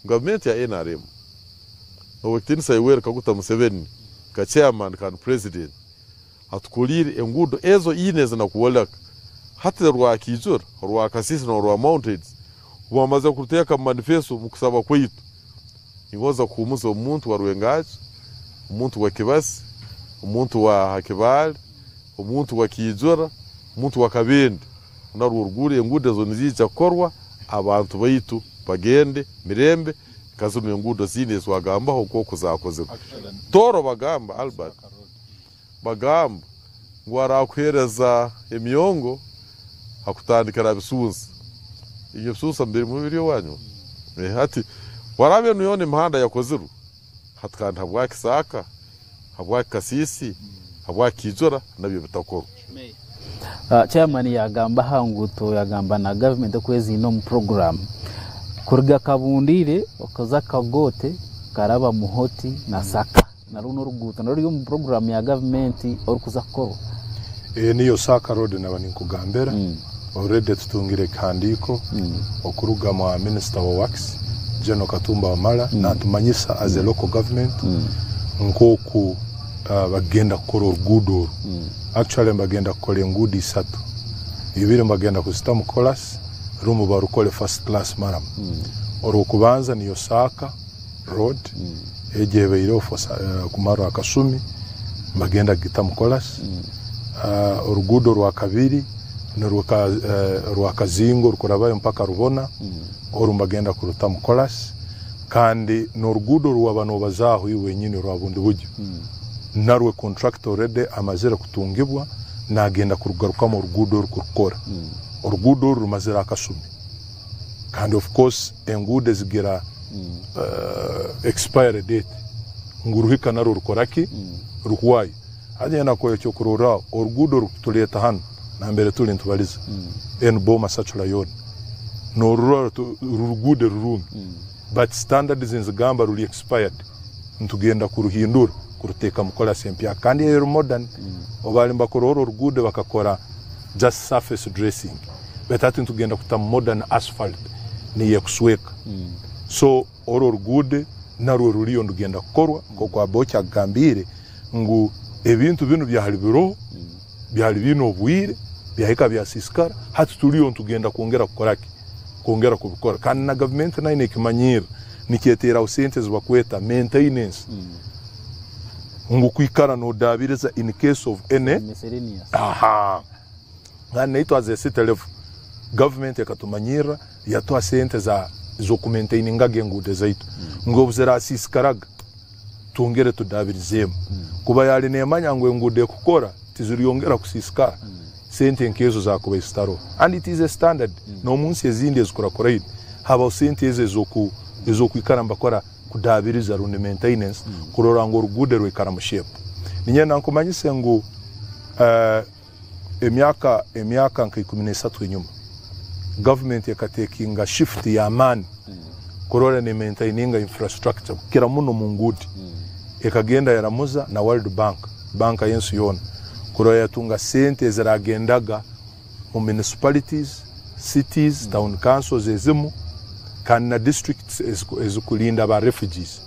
Gavumenti ya nrm Owekitinisa Yoweri Kaguta Museveni nka chairman kandi president atukoriire enguudo ezo ina ezi nakwoleka hati orwa Kiijura, orwa Kasisi n'orwa Mountains obu bamazire kuruteeka mu manifesto omu kusaba kwaitu ningonza kuhumuza omuntu wa Rwengaju, omuntu wa Kibasi, omuntu wa Hakibale, omuntu wa Kiijura, omuntu wa Kabende Narwo oruguudo enguudo ezo niziija kukorwa abantu baitu bagende mirembe nka zinu enguudo zindi ezi twagambaho nk'oku zaakozirwe. Tooro bagamba, Albert, bagamba ngu araakuheereza emyongo akutandikira aha bisunsa. Inywe ebisunsa mubirimu biri owaanyu? Hati waraba enu yoona emihanda yakozirwe, hati kandi habwaki Saaka, habwaki Kasiisi, habwaki Kiijura nabyo bitakorwa? Chairman yagamba aha nguuto yagamba na gavumenti oku eziine omu puroguraamu kuruga Kabundiire okuza Kagote karaba Muhoti na Saka narwo n'oruguuto narwo ruri omu puroguraamu ya gavumenti orukuza kukorwa. Eyo niyo Saaka Road naba ninkugambira. Already tutungire ekihandiiko okuruga mwa Minister wa Works General Katumba Wamala natumanyisa as a local government nkoku bagenda kukora oruguudo oru. Actually nibagenda kukora enguudo isatu, ibiri nibagenda kuzitamu korasi rumu barukore first class maramu. Orw'okubanza niyo Saaka Road egyo ebaireho for kumara akasumi nibagenda kugitamu korasi. Oruguudo orwakabiri nirwo rwa Kazingo orukurabayo mpaka Rubona oru nibagenda kurutamu korasi. Kandi n'oruguudo oru waaba noobazaaho iwe wenyini orwa Bundibugyo narwo contractor already amazire kutungibwa nagenda kurugarukamu oruguudo oru kurukora. Oruguudo oru rumazire akasumi kandi of course enguudo ezigira expiry date ngu ruhika narwo rukora ki? Ruhwayo. Hati nyowe nakuha ekyokurorraho oruguudo orukutureeta hanu nambere turi nitubariza enu Boma Sacula yoona norurora ruruguudo rurungi but standards nizigamba ruri expired nitugenda kuruhindura kuruteeka korasi empyaka kandi eri modern. Obu nibakora oru oruguudo bakakora just surface dressing baitu hati nitugenda kutamu modern asphalt niyo ekusweka. So oru oruguudo narwo ruriyo nirugenda kukorwa nk'oku Aboki agambiire ngu ebintu binu byali biroho byali biine obwire byahika byasiisikara hati turiyo nitugenda kwongera kukora ki? Kwongera kubikora kandi na gavumenti nayo nekimanyirra nikyeteeraho sente ezi bakweta maintenance ngu kwikara nodaabiriza in case of any Miscellaneous. Aha. Kandi naitwe as a city level gavumenti ekatumanyirra yatuha sente za z'okumaintainingaga enguudo zaitu ngu obu zirasiisikaraga twongere tudaabirizeemu. Kuba yaali neemanya ngu enguudo ekukora tiziryongera kusiisikara, sente nk'ezo zaakubaire zitaroho. And it is a standard n'omu nsi ezindi ezikurakuraine habaho sente ezo ez'oku ez'okwikara nibakora kudaabiriza rundi maintenance kurora ngu oruguudo rwaikara mu shape. Niinyenda nkumanyise ngu emyaka emyaka nka 13 enyima, gavumenti ekatekinga shift y'amaani kurora ne maintaininga infrastructure kukira muno omu nguudo. Ekagenda yaramuza na World Bank, banka y'ensi yoona, kurora yatunga sente eziragendaga mu municipalities, cities, town councils ezimu kandi na districts ezikurinda ba refugees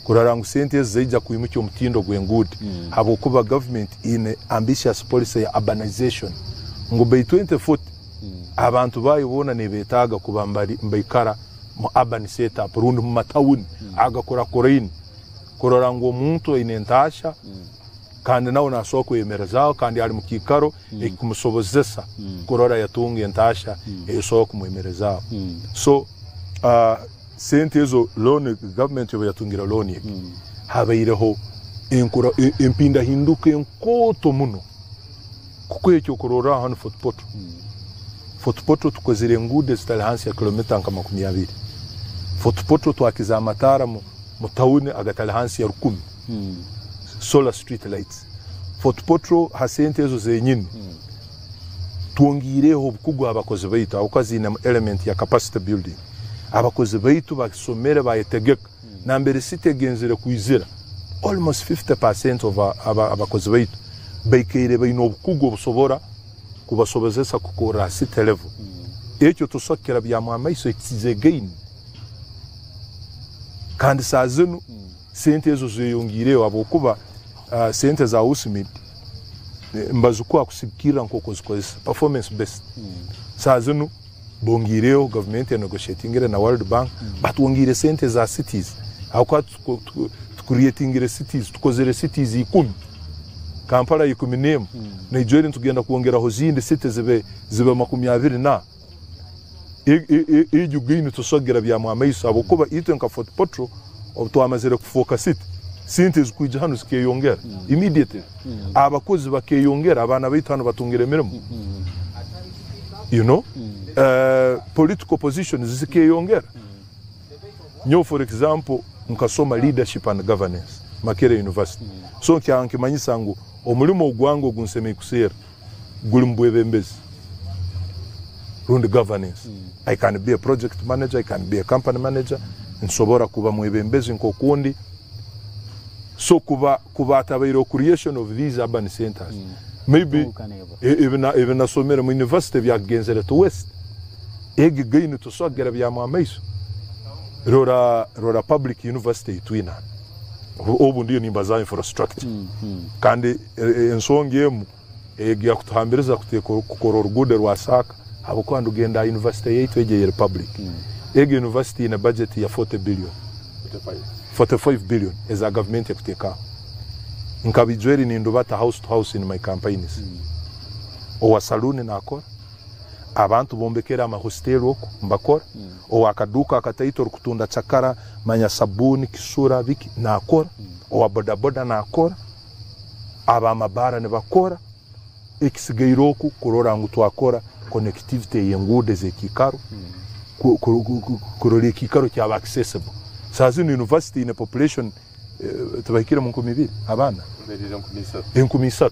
kurora ngu sente ezi zaija kwimukya omutindo gw'enguudo habwokuba gavumenti eine ambitious policy ya urbanization ngu by 2040 abantu baayo boona nibetaaga kuba nibaikara mu urban setup rundi mu matawuni agakurakuraine kurora ngu omuntu aine entaasha. Kandi nawe nasobora kweyemerezaaho kandi ali mukiikaro ekikumusobozesa kurora yatunga entaasha eyosobora kumwemerezaaho. So sente ezo loan government obu yatungire loan egi habaireho enkura empindahinduka enkooto muno. Kukuha ekyokurorraho hanu Fort Portal, Fort Portal tukozire enguudo ezitali hansi ya kilomita nka 20. Fort Portal twakiza amataara mu tawuni agatali hansi ya 1000, solar street lights. Fort Portal ha sente ezo zenyini twongiireho obukugu ha bakozi baitu ahabw'okuba ziinemu element ya capacity building. Abakozi baitu basomere bayetegeka nambere city egenzire kwizira almost 50% of abakozi baitu baikaire baine obukugu obusobora kubasobozesa kukorra ha city level. Ekyo tosobora kukirabyamu amaiso, it's a gain. Kandi saaha zinu sente ezo zeyongiireho habwokuba sente za USMID nibazikuha kusigikirra nk'oku ozikozesa, performance based. Saaha zinu bongiireho, gavumenti enegoshetingire na World Bank, batwongiire sente za cities ahabw'okuba tucreatingire cities, tukozire cities 10, Kampala 11, naija eri nitugenda kwongeraho zindi city zibe 20. Egyo gain nitusobora kugirabyamu amaiso ahabw'okuba itwe nka Fort Portal obu twamazire kufooka city, sente ezikwija hanu zikeyongera immediately. Abakozi bakeyongera, abaana baitu hanu batungire emirimo. You know, political positions zikeyongera. Nyowe for example nkasoma leadership and governance Makerere University. So nkimanyisa ngu omurimo ogwange ogu nsemeriire kuseera guri mu bwebembezi rundi governance. I can be a project manager, I can be a company manager, nsobora kuba mwebembezi nk'okundi. So kuba hatabaireho creation of these urban centers, maybe ebi nasomere mu university byakugenzere to waste. Egi gain tosobora kugirabyamu amaiso. Rora public university ei twine hanu. Obu ndiyo nimbaza infrastructure. Kandi ensonga emu egi yakutuhambiriza kukora oruguudo rwa Saaka ahabw'okuba nirugenda aha university yaitu egi eyeri public. Egi university eine budget ya 40 billion, 45 billion eza gavumenti ekuteekaho. Nkabijweri nindubata house to house in my campaigns. Owa saloon nakora, abantu bombekere amahositeeri oku nibakora, owa kaduuka akataito orikutunda cakara, manya sabuuni, kisura, biki nakora, owa bodaboda nakora, ab'amabaara nibakora. Ekisigaire oku kurora ngu twakora connectivity ey'enguudo ez'ekiikaro, kurora ekiikaro kyaba accessible. Saaha zinu university eine population tibahikire mu 2000 abaana? 3000.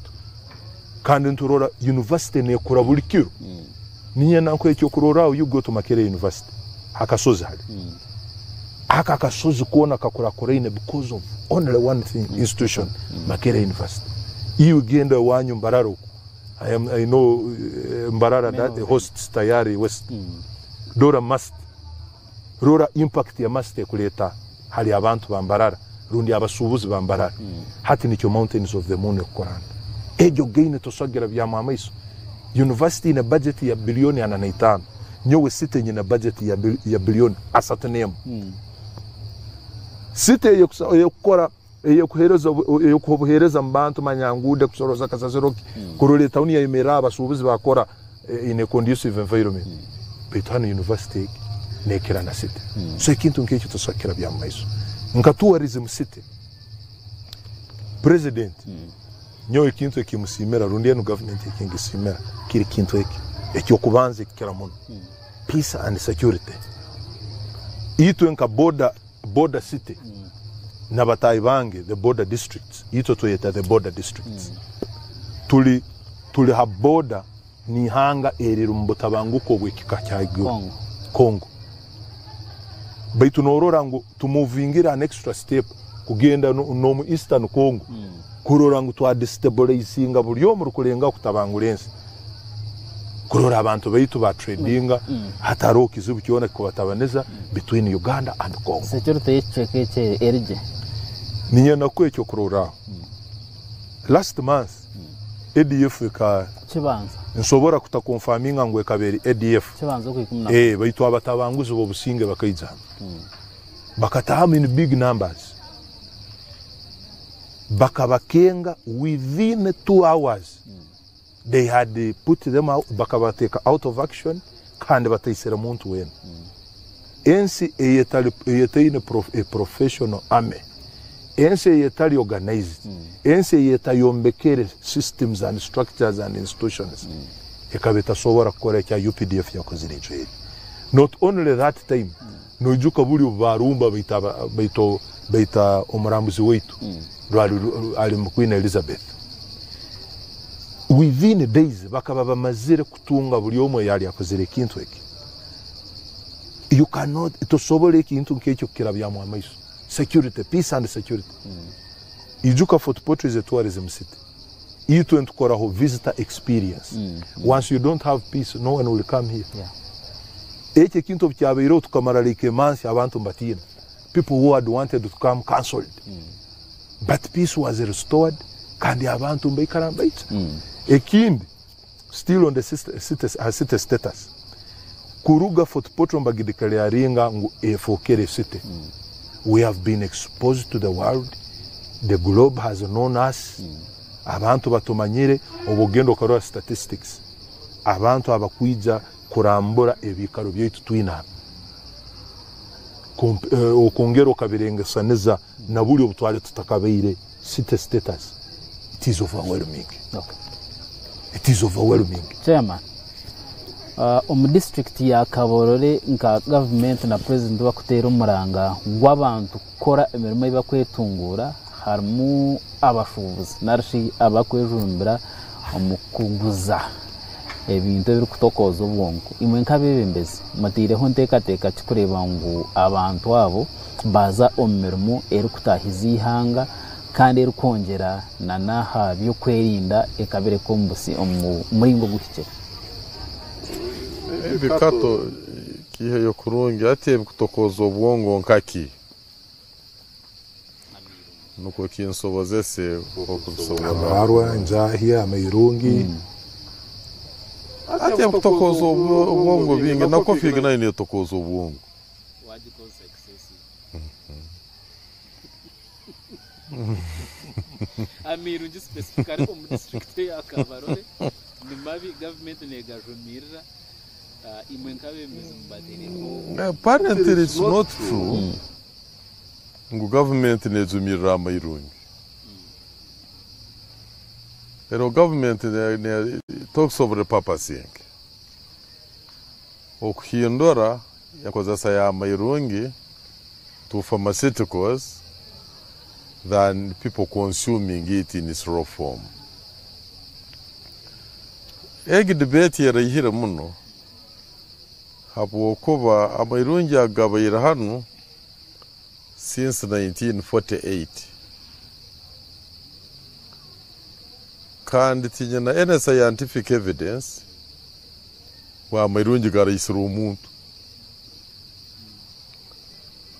Kandi niturora university nekura buri kiro. Niinyenda nkuhe ekyokurorraho, you go to Makerere University, ha kasozi hali. Aka akasozi koona kakurakuraine because of only one thing, institution, Makerere University. Iwe genda owanyu Mbarara oku, I am, I know Mbarara that hosts Tayari West. Rora MUST, rora impact ya MUST ekureeta hali abantu ba Mbarara rundi abasuubuzi ba Mbarara. Hati nikyo Mountains of the Moon ekukora hanu. Egyo gain tosobora kugirabyamu amaiso. University eine budget ya bilioni 45, nyowe city nyine budget ya bilioni 31. City eyekukora eyekuhereza eyekuha obuhereza mu bantu manya nguudo kusoroza kasasiro ki kurora etawuni yayemerera abasuubuzi bakora in a conducive environment. Baitu hanu university egi nekira na city. So ekintu nk'ekyo tosobora kukirabya mu maiso. Nka tourism city, president Nyowe ekintu eki musiimira rundi enu gavumenti eki ngisiimira kiri kintu eki eky'okubanza ekikira muno, peace and security. Itwe nka border, border city na bataahi bange the border districts, itwe tweyeta the border districts, tuli tuli ha border n'ihanga eriri omu butabanguko obw'ekika kya haiguru, Congo. Baitu norora ngu tumuvingire an extra step kugenda n'omu Eastern Congo kurora ngu twadestabilizinga buri omwe orikurengaho kutabangura ensi kurora abantu baitu ba tradinga hatariho kizibu kyona kikubatabaniza between Uganda and Congo. Security y'ekicweka eki eri gye? Niinyenda kukuha ekyokurorraho. Last month ADF eka Kibanza. Nsobora kuta confirminga ngu ekaba eri ADF. Kibanza oku ikumi na Baitu abatabanguzi b'obusinge bakaija hanu. Bakatahamu in big numbers. Bakabakenga within 2 hours they had put them out, bakabateeka out of action kandi bataisire muntu weena. Ensi eyetali eyetaine a professional army, ensi eyetali organized, ensi eyetayombekere systems and structures and institutions, ekaba etasobora kukora ekya UPDF yakozire ekyo eri. Not only that time, noijuka buri obu barumba baita baita omurambuzi waitu rwari ali mu Queen Elizabeth, within days bakaba bamazire kutunga buri omwe yali akozire ekintu eki. You cannot, tosobola ekintu nk'ekyo kukirabyamu amaiso. Security, peace and security. Ijuka, Fort Portal is a tourism city. Itwe ntukoraho visitor experience. Once you don't have peace, no one will come here. Ekyo ekintu obu kyabaireho, tukamara like months abantu mbatiina. People who had wanted to come cancelled, but peace was restored kandi abantu mbaikara mbaija. Ekindi, still on the city status, kuruga Fort Portal mbagideclaringa ngu efokere city, we have been exposed to the world. The globe has known us. Abantu batumanyire. Obu ogenda okarora statistics, abantu abakwija kurambura ebikaro byaitu twina, okongera okabirengesaniza na buli obu twali tutakabaire city status, it is overwhelming. It is overwhelming. Chairman, omu disitulikiti ya Kabarole, nka gavumenti na purezidenti bakuteera omuranga gw'abantu kukora emirimo ei bakwetunguura, harimu abashuubuzi narishi abakwejumbira omu kuguza ebintu ebirikutokooza obwonko. Imwe nk'abeebembezi mutaireho nteekateeka ki kureeba ngu abantu abo baza omu mirimo erikutahiza eihanga kandi erikwongyera n'aha by'okwerinda ekabireka omu muringo oguhikire? Ebikato kiheyo kurungi ati ebikutokoza obwongo nkaki nukwo kinsobozese okubisobola. Amarwa, enjahi, amairungi. Ati ebikutokoza obwongo bingi, na coffee nayo netokoza obwongo. Wagikoza excessive. Amirungi specifically omu district ya Kabarole ni mabi, gavumenti negajumirira. Imwe nk'abebembezi mubateereko? Apparently it's not true ngu gavumenti nejumirira amairungi. Ero gavumenti talks of repurposing, okuhindura enkozesa ya mairungi to pharmaceuticals than people consuming it in its raw form. Egi debate yaraihire muno habwokuba amairungi agabaire hanu since 1948, kandi tinyina any scientific evidence bwa amairungi garaisire omuntu.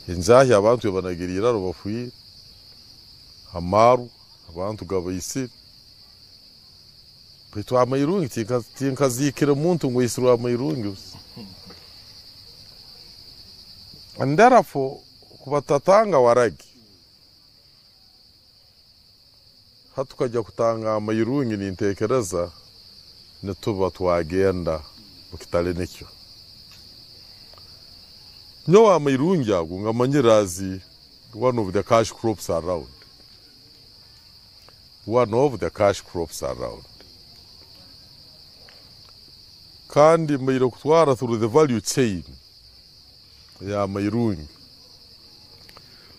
Enjahi abantu banagira iraro bafwire, amarwa abantu gabaisire, baitu amairungi tinkazikire muntu ngu aisirwe amairungi busa. And therefore kubatatanga waragi hatukajya kutanga amairungi, nintekereza nituba twagenda mukitale nikyo. Nyowe amairungi ago ngamanyire as one of the cash crops around, one of the cash crops around, kandi maire kutwara through the value chain ya mairungi,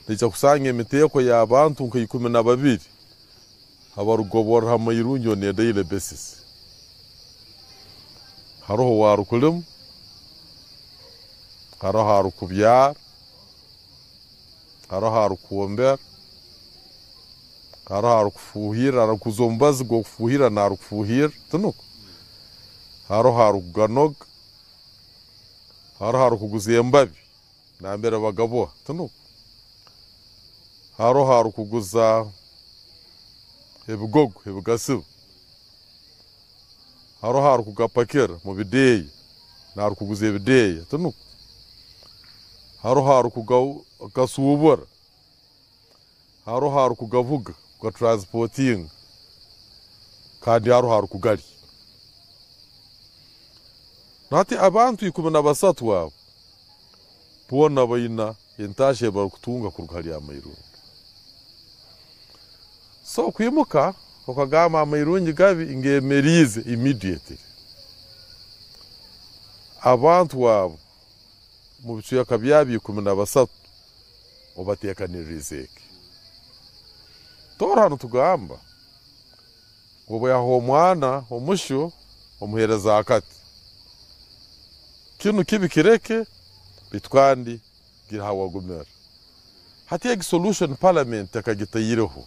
naija kusanga emiteeko y'abantu nka 12 abarugoborra amairungi on a daily basis. Haroho warukulimu, haroho arukubyara, haroho arukwombera, haroho arukufuhirra, arukuza omubazi gw'okufuhirra n'arukufuhirra tinuko, haroho arukuganoga, haroho arukuguza embabi nambere bagaboha tinuko, haroho arukuguza ebigogo ebigasiba, haroho arukugapakira mu bideeya n'arukuguza ebideeya tinuko, haroho arukugasuubura, haroho arukugavuga. Kugatransportinga kandi hariho arikugarya. Nahati abantu 13 abo boona baina entaasha ei barikutunga kuruga ahari amairungi. So okwimuka okagamba amairungi gabi ngemeriize immediately. Abantu abo omu bicweka byabo 13 obateekaniriize eki. Toora nitugamba ngu obu yaha omwana omusyo omuheereza akati. Kinu kibi kireke beitu kandi gira aha wagumira. Hati egi solution parliament tekagitaireho.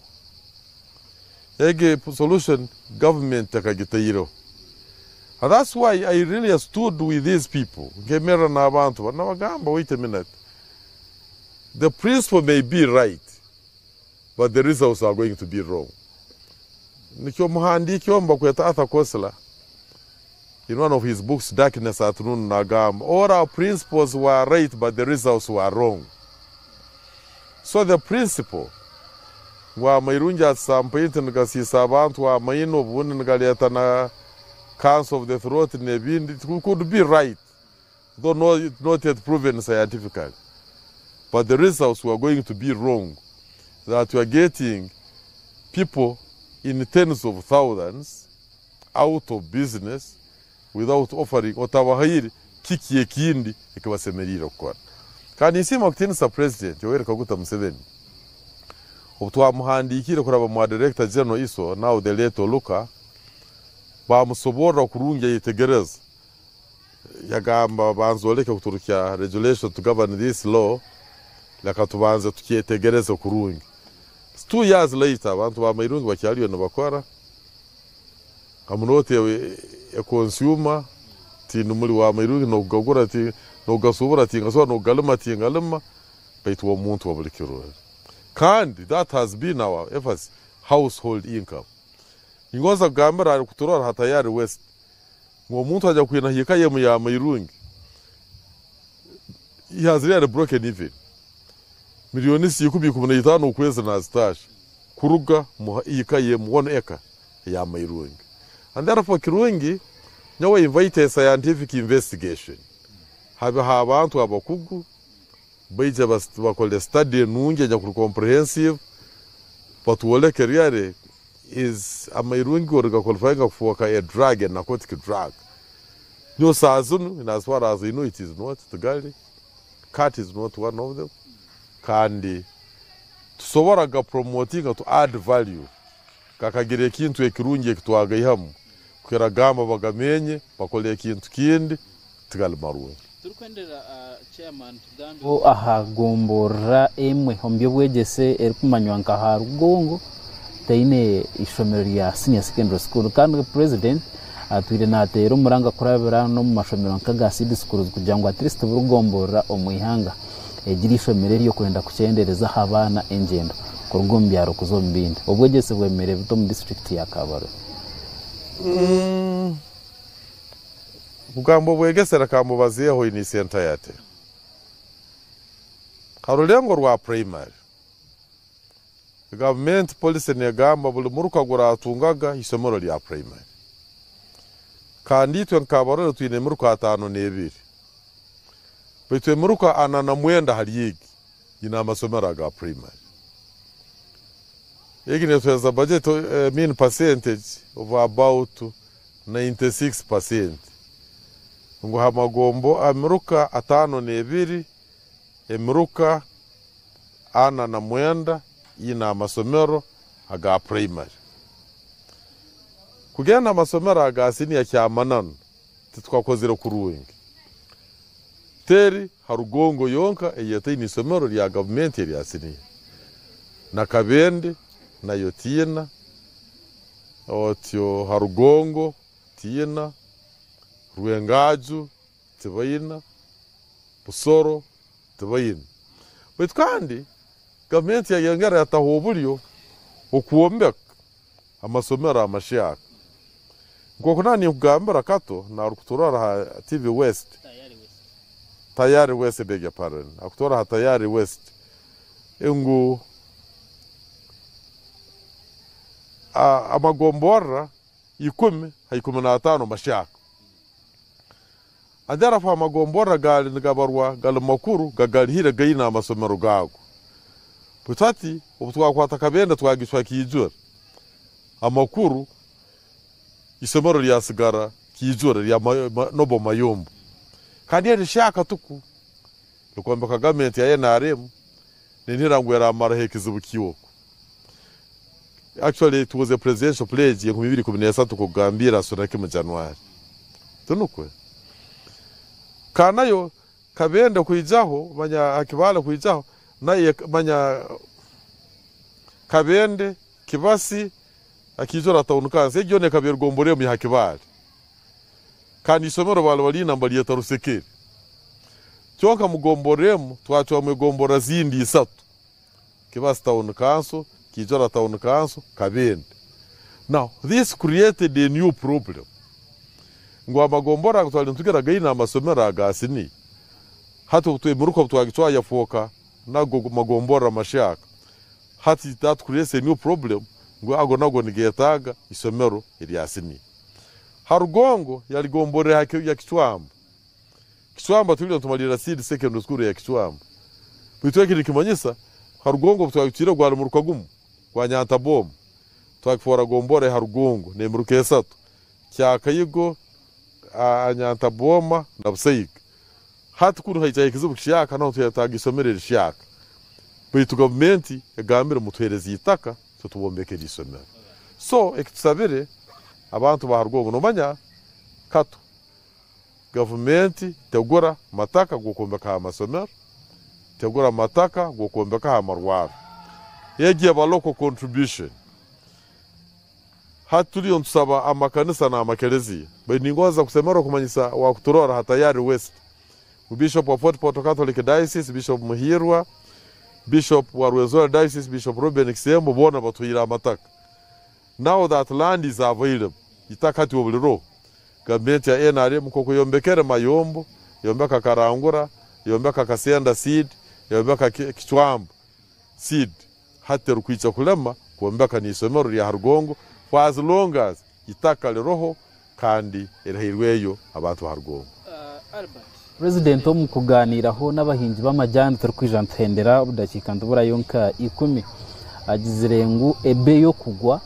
Egi solution government tekagitaireho. And that's why I really stood with these people. Nkemerera n'abantu banu nabagamba wait a minute. The principle may be right but the results are going to be wrong. Nikyo omuhandiiki omu bakweta Arthur Koestler in one of his books Darkness at Noon nagamba all our principles were right but the results were wrong. So the principle ngu amairungi at some point nigasiisa abantu amaino obundi nigareeta na cancer of the throat n'ebindi it could be right though not yet proven scientifically but the results were going to be wrong that we are getting people in tens of thousands out of business without offering otabahaire kiki ekindi ekibasemeriire kukora. Kandi ninsiima kutiinisa President Yoweri Kaguta Museveni obu twamuhandiikiire kuraba mwa Director General ISO now the late Oluka bamusoborra kurungi ayetegereza yagamba banza oleke kuturukya regulation to govern this law leka tubanze tukyetegereze kurungi. 2 years later abantu ba Mairungi bakyariyo nibakora I'm not a consumer tindi muri wa Mairungi nokugagura ti nokugasubura tingasobora nokugalima tingalima baitu omuntu wa buli kiro. Kandi that has been our efforts household income. Ningonza kugambira ari kuturora ha Tayari West ngu omuntu aja kwina hika yemu ya Mairungi he has really broken even. Milioni si ikumi ikumi na itaano okwezi nazitasha kuruga mu ika yemu 1 acre ya Mairungi. And therefore kirungi nyowe invite a scientific investigation. Habeho abantu abakugu baija bakole study enungi enyakuri comprehensive batwoleke really is amairungi gori gaqualifyinga kufuuka a drug, a narcotic drug. Nyowe saaha zinu in as far as I know it is not tigali. Cat is not one of them. Kandi tusobora kugapromotinga to add value gakagira ekintu ekirungi ekitwagaihamu kukira gamba bagamenye bakole ekintu kindi tigali marungi. Turikwendera chairman tugambe aha gomborora emwe omu by'obwegyese erikumanywa nka ha Rugongo teine ishomero rya senior secondary school kandi president atwire nateera omuranga kurabira n'omu mashomero nka seed schools kugira ngu at least buri gomborora omu ihanga egire ishomero ery'okwenda kukyendereza abaana engyendo kuruga omu byaro kuza omu bindi. Obwegyese bwemereire buta omu district ya Kabarole? Kugamba obwegese reka mbubazeeho in its entirety. Ha rurengo rwa primary, gavumenti policy negamba buri muruka guratungaga ishomero rya primary. Kandi itwe nka Kabarole twine emiruka 52. Baitu emiruka 49 hali egi ine amasomero aga primary. Egi netuheereza budget mean percentage of about 96%. Ngu ha magombo emiruka 52, emiruka 49 ine amasomero aga primary. Kugenda amasomero aga senior kyamananu titwakozire kurungi. Teri ha Rugongo yonka eyetaine isomero rya gavumenti erya senior. Na Kabende nayo tiina, otyo ha Rugongo tiina, Rwengaju tibaina, Busoro tibaina. Baitu kandi gavumenti yayongera yataho oburyo okwombeka amasomero amashyaka. Nk'oku naba ninkugambira kato narukuturora ha TV West. Tayari West beg your pardon. Akutora ha Tayari West. Ngu Amagomborora ikumi ha 15 mashyaka. And therefore amagomborora gaali nigabarwa gali makuru gagarihire gaine amasomero gaago. Baitu hati obu twakwata Kabende twagicwa Kiijura, amakuru isomero ryasigara Kiijura rya Noble Mayombo. Kandi eri rishyaka tuku rikombeka gavumenti ya NRM ninihira ngu eramaraho ekizibu ky'oku. Actually it was a presidential pledge 2013 kugambira asura kimu January. Tunukwe. Kanayo Kabende kwijaho manya Akibale kwijaho naye manya Kabende Kibasi Akijora town council egyo ne kabiri gombore mu Hakibale. Kandi isomero bali balina mbali Rusekere. Kyonka mugomboremu twacwa mugombora zindi isatu. Kibasi town council, Kijora town council, Kabende. Now this created a new problem. Ngo amagombora twali ntugira gaina amasomero agasini. Hati twemuruko twagicwa yafoka nago magombora mashaka. Hati that creates a new problem. Ngo ago nago nigetaga isomero iryasini. Harugongo yaligombore ya Kichwamba. Kichwamba tulio tumalira seed secondary school ya Kichwamba. Bitweke nikimanyisa Harugongo twagicira gwali mu rukagumu kwa Nyantabomu. Twakifora gombore Harugongo ne muruka esatu. Kyakayigo Nyantaboma na Busayiga. Hati kuru haija ikizibu kishaka naho tuyataga isomero rishaka. Baitu gavumenti egambire mutuhereza itaka tutubombekere isomero. So ekitusabire abantu ba Harugongo nomanya kato gavumenti tegura mataka gokombeka amasomero, tegura mataka gokombeka amarwaro. Yegiye ba local contribution. Hati ntusaba amakanisa na amakelezia. Baitu ningoza kusemera kumanyisa wa kuturora hatayari West. Bishop wa Fort Portal Catholic Diocese, Bishop Muhirwa, Bishop wa Rwenzori Diocese, Bishop Ruben Kisembo bona batuhira amataka. Now that land is available, itaka hati obuliro. Gavumenti ya NRM koko yombekere Mayombo, yombeka Karangura, yombeka Kasenda seed, yombeka Kichwamba seed. Hati rukwicha kulema kuombeka ni isomero rya Harugongo for as long as itaka liroho kandi erahirweyo abantu ba Harugongo. President omu kuganiraho n'abahingi b'amajyani turi kwija ntuhendera obudakika ndubura yonka 10 agizire ngu ebe yo kugwa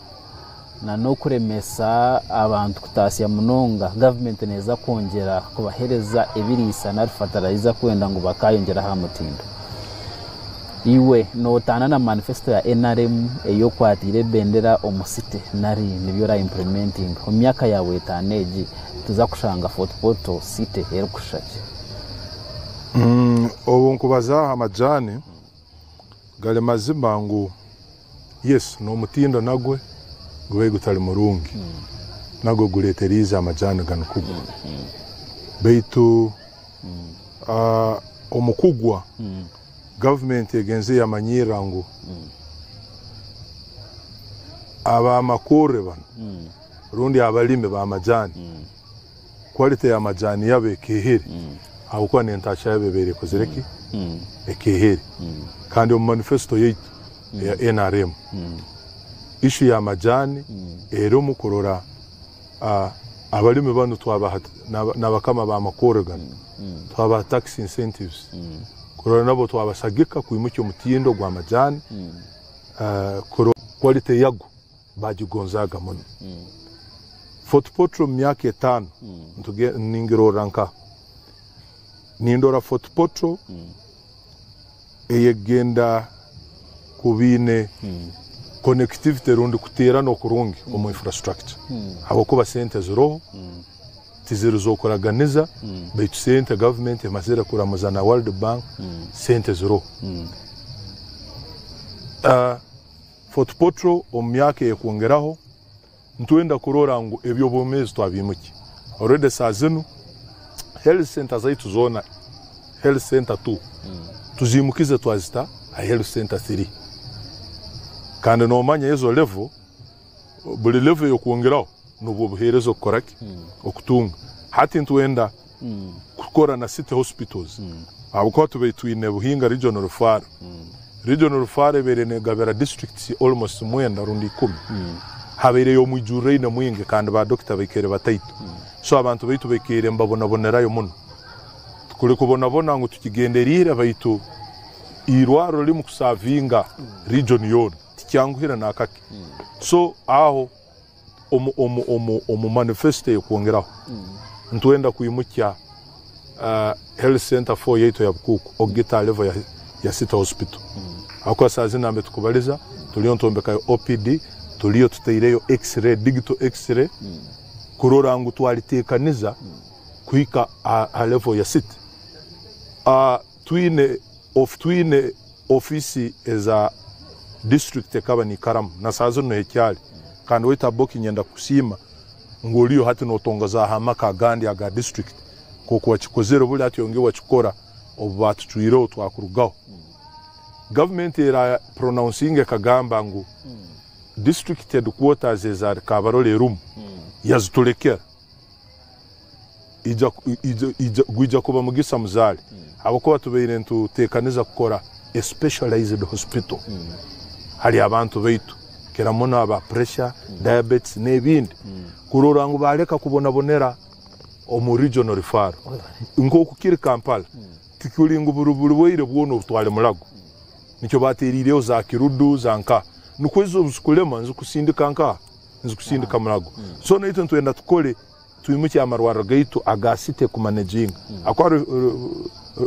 na no kuremesa abantu kutasya munonga government neza kongera kubahereza ebirisa na fertilizer kwenda ngu bakayongera ha mutindo. Iwe notana na manifesto ya NRM eyokwatire bendera omusite nari nibyo ra implementing mu myaka yawe etaneji tuza kushanga Fort Portal city erukushaki. Obu nkubaza amajani gale mazima ngu yes no mutindo nagwe gube gutali murungi. Nago guleteriza amajani gano kugwa. Baitu omukugwa government egenze yamanyira ngu aba makore bano rundi abalime ba majani quality ya majani yabe kehere aho ne ntasha yabe bere kozereki ekehere. Kandi mu manifesto yetu ya NRM issue ya majani ero mukorora abalime bano twabaha nabakama ba makore gano twaba tax incentives kurora nabo twabasagika kwimucyo mutindo gwa majani quality yago bagigonzaga muno. Fort Portal myaka 5 ntuge ningirora nka nindora Fort Portal eyegenda kubine connectivity rundi kutera no kurungi omu infrastructure. Abakuba sente ziroho tiziruzokoraganiza baitu sente government emazira kuramuza na World Bank sente ziroho. Fort Portal omu myaka ekwongeraho ntwenda kurora ngu ebyo bomezi twabimuki. Already saa zinu health center zaitu zona health center 2 tuzimukize twazita a health center 3. Kandi nomanya ezo level buli level yokwongeraho nubwo buherezo kukoraki okutunga. Hati ntwenda kukora na city hospitals. Abuko tubetwine Buhinga regional referral. Regional referral ebere negabera districts almost 9 rundi 10. Habaireyo omwijuriraine mwingi kandi ba dokita baikaire bataito. So abantu baitu baikaire nibabonabonerayo muno. Tikuri kubonabona ngu tukigenderiire baitu eirwariro rimu kusavinga region yoona tikyanguhire nakake. So aho omu omu omu omu manifesto eyokwongeraho nitwenda kwimukya health center 4 yaitu eya Bukuuku okugita aha level ya ya city hospital ahakuba saaha zinu nambere tukubariza turiyo nitwombekayo OPD turiyo tutaireyo x-ray digital x-ray kurora ngu twaritekaniza kuhika aha level ya city. Twine twine ofisi eza district ekaba nikaramu na saaha zinu niho ekyari kandi waitu Aboki nyenda kukusiima ngu oriyo hati notongozaho amaka agandi aga district nkoku wakikozire buri hati oyongire wakikora obu batucwireho twakurugaho. Gavumenti era pronouncinga ekagamba ngu district headquarters eza Kabarole erumu yaziturekera. Gwija kuba mugisa muzaare ahabw'okuba tubaire nituteekaniza kukora a specialized hospital hari abantu baitu kukira muno aba pressure, diabetes n'ebindi kurora ngu bareka kubonabonera omu regional referral nk'oku kiri Kampala tikuri ngu buri burwaire bwona obutware Mulago nikyo batereireho za Kiruddu za nkaha nikwo ezo obuzikurema nizikusindika nkaha nizikusindika Mulago so naitwe nitwenda tukore Twimukye amarwariro gaitu aga city kumanejinga ahakuba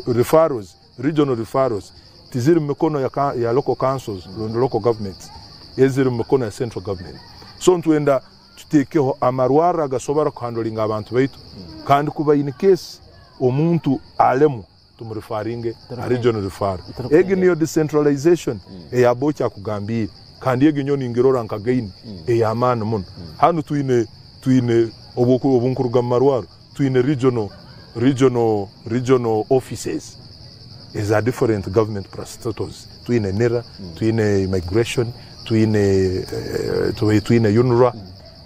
referrals, regional referrals tiziri mu mikono ya local councils rundi local governments, eziri mu mikono ya central government. So nitwenda tutekeho amarwariro agasobora kuhandolinga abantu baitu kandi kuba in case omuntu alemwa tumurifaringe aha regional referral. Egi niyo decentralization eya Bwoki akugambiire kandi egi nyowe ningirora nka gain ey'amaani muno. Hanu twine twine obu nkuruga mu marwariro twine regional regional regional offices eza different government parastatals. Twine NIRA, twine immigration, twine twine UNRA.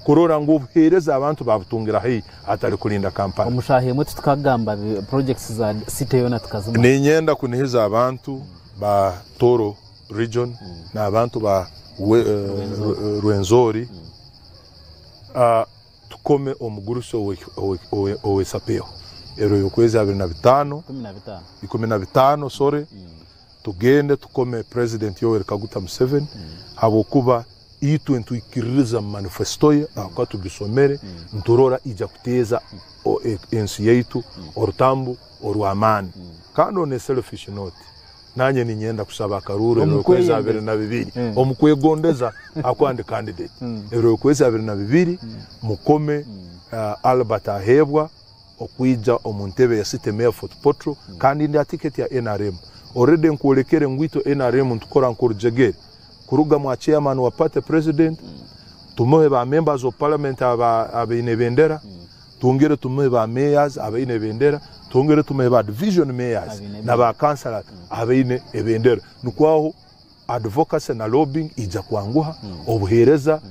Kurora ngu obuheereza abantu baabutungira haihi hatari kurinda Kampala. Omu shaaha emwe titukagamba projects za city yoona tukazimara. Niinyenda kunihiza abantu ba Tooro region n'abantu ba Rwenzori tukome omugurusi owe Sapeho ero y'okwezi 25, 15 sorry, tugende tukome President Yoweri Kaguta Museveni habwokuba Itwe nitwikiririza mu manifesito ye ahakuba tugisomere, niturora ija kuteeza ensi yaitu orutambu orw'amaani. Kandi on a selfish note, nanye ninyenda kusaba akaruuru ebiro yokwezi 22 omu kwegondeza ahakuba ndi candidate. Ebiro yokwezi 22 mukome Albert Aheebwa okwija omu ntebe ya City Mayor Fort Portal kandi ndi aha ticket ya nrm. Already nkwolekere ngu itwe nrm nitukora nk'orujegere. Kuruga mwa chairman wa party president, tumuhe ba members of parliament abaine ebendera, twongere tumuhe ba mayors abaine ebendera, twongere tumuhe ba division mayors na ba councillors abaine ebendera. Nikwo aho advocacy na lobbying ija kwanguha, obuhereza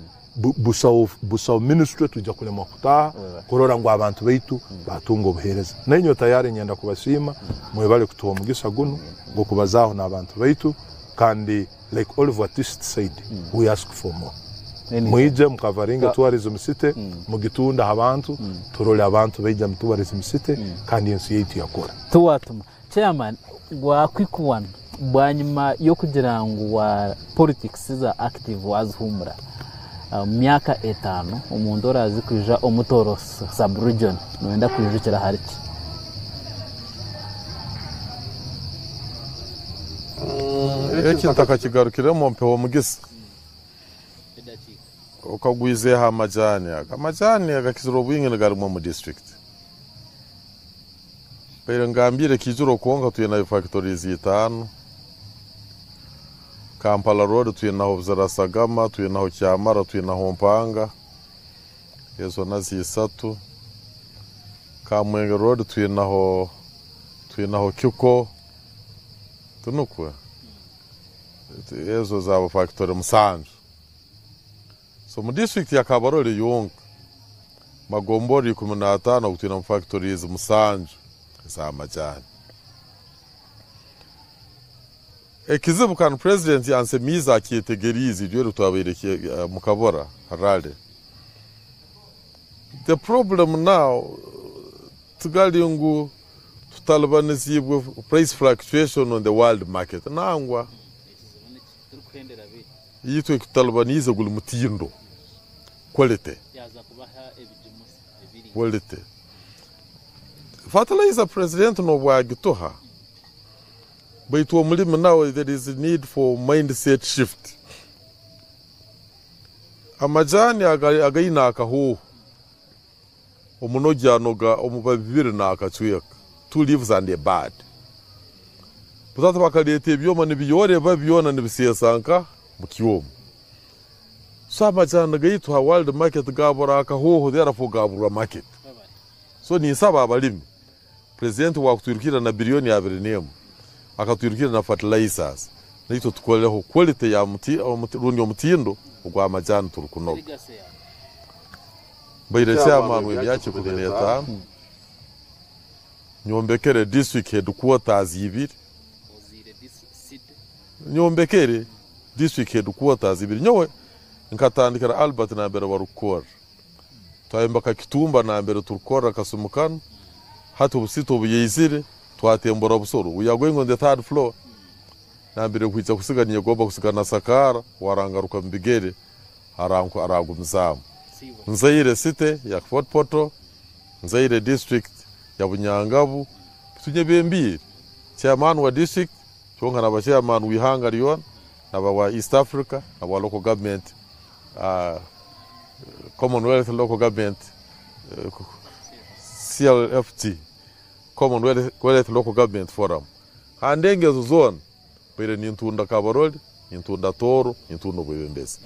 busaho ministry twija kulemwa kutaaha kurora ngu abantu baitu batunga obuhereza. Nainywe tayari nyenda kubasiima mwebale kutuha omugisa gunu gw'okubazaaho n'abantu baitu kandi Like Oliver Twist said, we ask for more. Mwije mukavaringe Tourism City, mugitunde aha bantu, turore abantu baija mu Tourism City kandi ensi yaitu yakura. Tiwatuma. Chairman gwa quick one bwanyima yokugira ngu wa politics za active wazihumura omu myaka etano omuntu oraze kwija omu Tooro sub region noyenda kwijukira ahari ki? Eki ntakakigarukiremu mpeho omugisa okagwizeho amajani aga. Amajani agakizire obwingi nigarimwa omu disiturikiti. Mbaire ngambire Kijuro kwonka twinayo factories itaano, Kampala road twinaho Buzirasagama, twinaho Kyamara, twinaho Mpanga, ezo nazo isatu. Kamwenge road twinaho twinaho Kiko, tinukwe? Ezo zaaba factory musanju. So omu disiturikiti ya Kabarole yonka, magomborora 15 ogu twinemu factories musanju ez'amajaani. Ekizibu kandi president yansemiize akyetegeriize iryo eritwabaire mukabura rally. The problem now tigari ngu tutalibanizibwe price fluctuation on the world market nangwa itwe kutalibanize guli mutindo quality. Quality. Fertilizer president nobwagituha baitu omulimi now there is a need for mindset shift. Amajani againa akahuhu omunogi anoga omubabi bibiri nakacweka 2 leaves and a bud. Butatu bakaleta ebyoma nibiyoreba byona nibisesanka mukyoma. So amajani gaitu ha world market gabura akahuhu therefore gabura market. So ninsaba abalimi president wakutwirukira na bilioni 21 akatwirukira na fertilizers naitwe tukoleho quality ya muti rundi omutindo ogwa amajani turukunoga. Baire chairman w'emyaka 15 nyombekere district headquarters ibiri nyombekere district headquarters ibiri nyowe nkatandikira Albert nambere barukora twayembaka Kitumba nambere turukora Kasumukano hati obusito obuyizire twatembora busoro. We are going on the third floor nambere kwitsa kusiganya goba kusigana sakara warangaruka mbigere aranku aragumizamu. Nzaire city ya Fort Portal, Nzaire district ya Bunyangabu tunye bembiri chairman wa district kyonka na chairman wihanga lyon na wa East Africa na wa local government Commonwealth local government CLFT Commonwealth local government forum handengezo zone bire nintunda Kabarole nintunda Toro nintunda Bwebembezi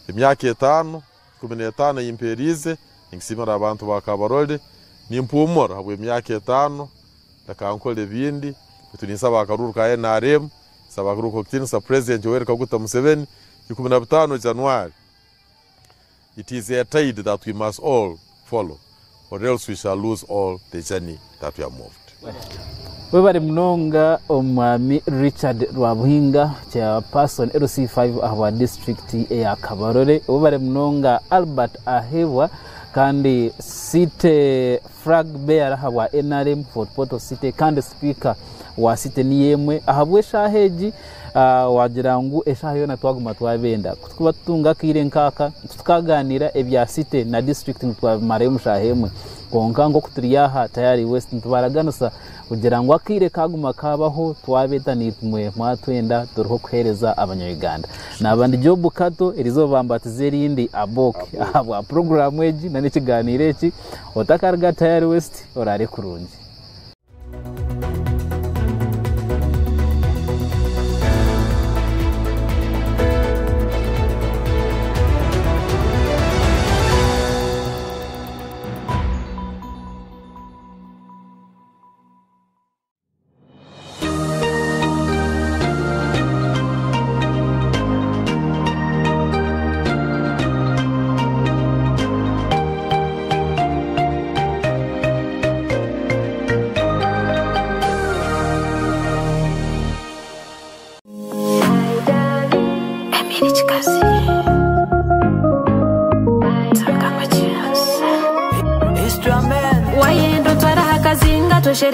emyaka 5 15 imperize ninkisimira abantu ba Kabarole nimpumura habwe emyaka 5 ndakankole bindi tunisaba akaruru ka NRM saba akaruru ko president Yoweri Kaguta Museveni 15 January. It is a tide that we must all follow or else we shall lose all the journey that we have moved. Webare munonga omwami Richard Rwabuhinga chairperson LC5 awa district ya Kabarole. Webare munonga Albert Ahebwa kandi city flag bearer wa NRM Fort Portal City kandi speaker wa city niyemwe ahabwe shaheji wagira ngu eshaha yona twaguma twabenda kuba tutunga kire nkaka tukaganira ebya city na district ntwabimara mushahemwe konka ngo kuturiyaha tayari west ntubaraganisa kugira ngo akire kaguma kabaho twabeta nitmwe mwatwenda turiho kuhereza abanya-Uganda nabandi Job Kato erizobambatize erindi aboke ahabwa program egi na nekiganiro eki otakarga tayari west orare kurungi.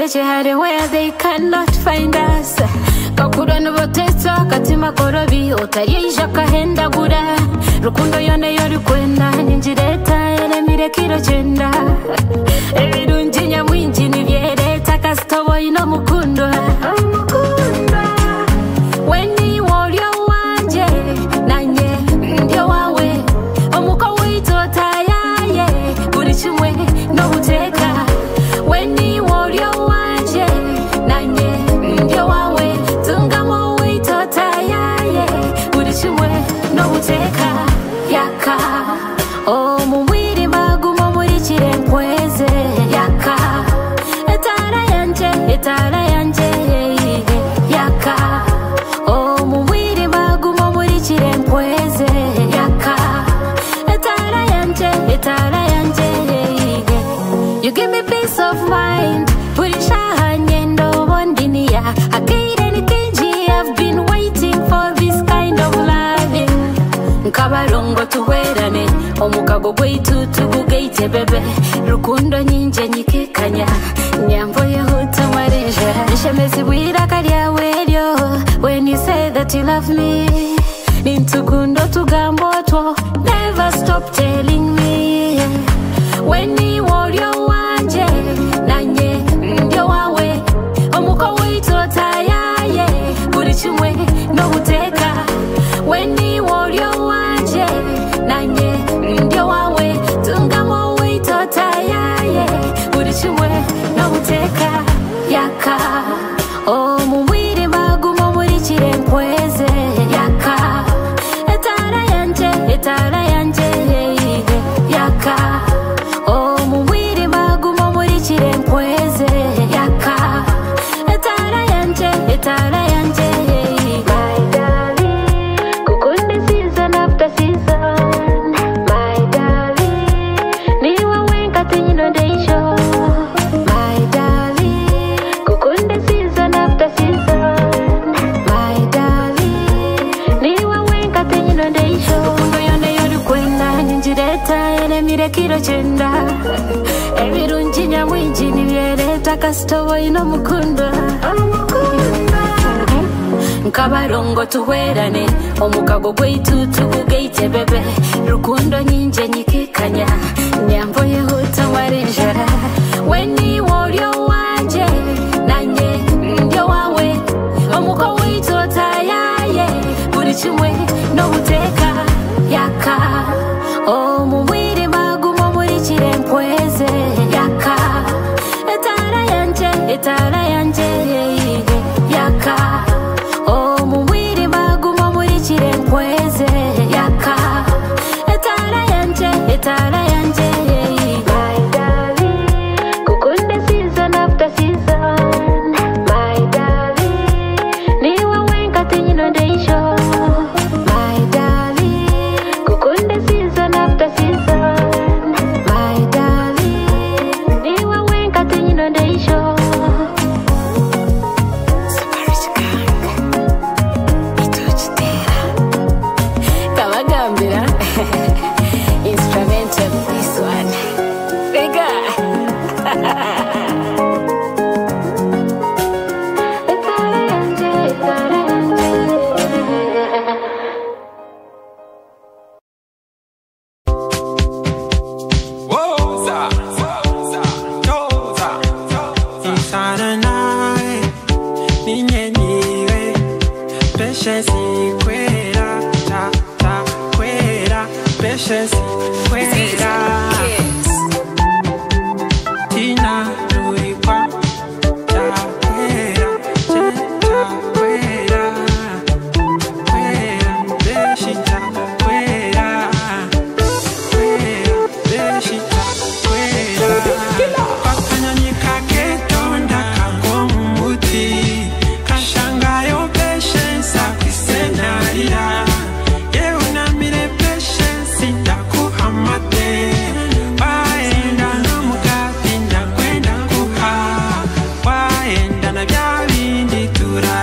Shere where they cannot find us. Kakura nubotesa katima korobi otaryeja kahenda gura rukundo yone yori kwenda ninjireta eremire kiro chenda ebirungi nyamwingi nibyereta kasitobo ino mukundwa weni wolyo wanje nanye ndio wawe omuko wito tayaye buri kimwe no buteka weni wolyo wanje nanye ndio wawe tungamo wito tayaye buri kimwe no buteka yaka omumwiri magumo muri kirenkweze yaka etara yanje yaka omumwiri magumo muri kirenkweze yaka etara yanje you give me peace of mind buri shaha nyendo bondinia akire ni kinji I've been waiting. Omukago gwaitu tugugaite bebe rukundo nyingi nyikikanya nyambo yehuta marinjara nshemezibwa iraka ryawe eryo when you say that you love me nintukundo tugambo two never stop telling me when you warrior wanje nanye ndyo wawe omuko waitu otayaye buri kimwe n'obuteka when you warrior wanje nanye ndyo wawe tungamo waitu otayaye buri kimwe n'obuteka yaka omumwiri magumo murikire nkweze yaka etara yanje yaka omumwiri magumo murikire nkweze yaka etara yanje my darling kukunde season after season my darling niwe wenka tinyino ndeisho my darling kukunde season after season my darling niwe wenka tinyino ndeisho rukundo yone yorikwenda nyinjireta eremire kiro kyenda ebirungi nyamwingi nibyereta kasitobo ino mukunda nkabarongo tuhwerane omukago gwaitu tugugaite bebe rukundo nyingi nyikikanya nyambo yehuta marinjara weni woryo wanje nanye ndyo wawe omuko waitu otayaye buri kimwe n'obuteka yaka omumwiri magumo murikire nkweze yaka etara yanje yaka omumwiri magumo murikire nkweze yaka etara yanje my darling kukunde season after season my darling niwe wenka tinyino ndeisho my darling kukunde season after season my darling niwe wenka tinyino ndeisho Kabagambira instrumental this one Bigger. Woza, toza, Insana nawe ninyenyiwe patience ikwera ta ta kwera patience ikwera tina rurikwa ta kwera che ta kwera kwera beshita kwera kwera beshita kwera Akanyonyi kaketonda kagwa mu muti kashangayo patience akwisenarira yewe unamire patience ndakuhamate waenda n'umugati ndakwenda kuha waenda na bya bindi tura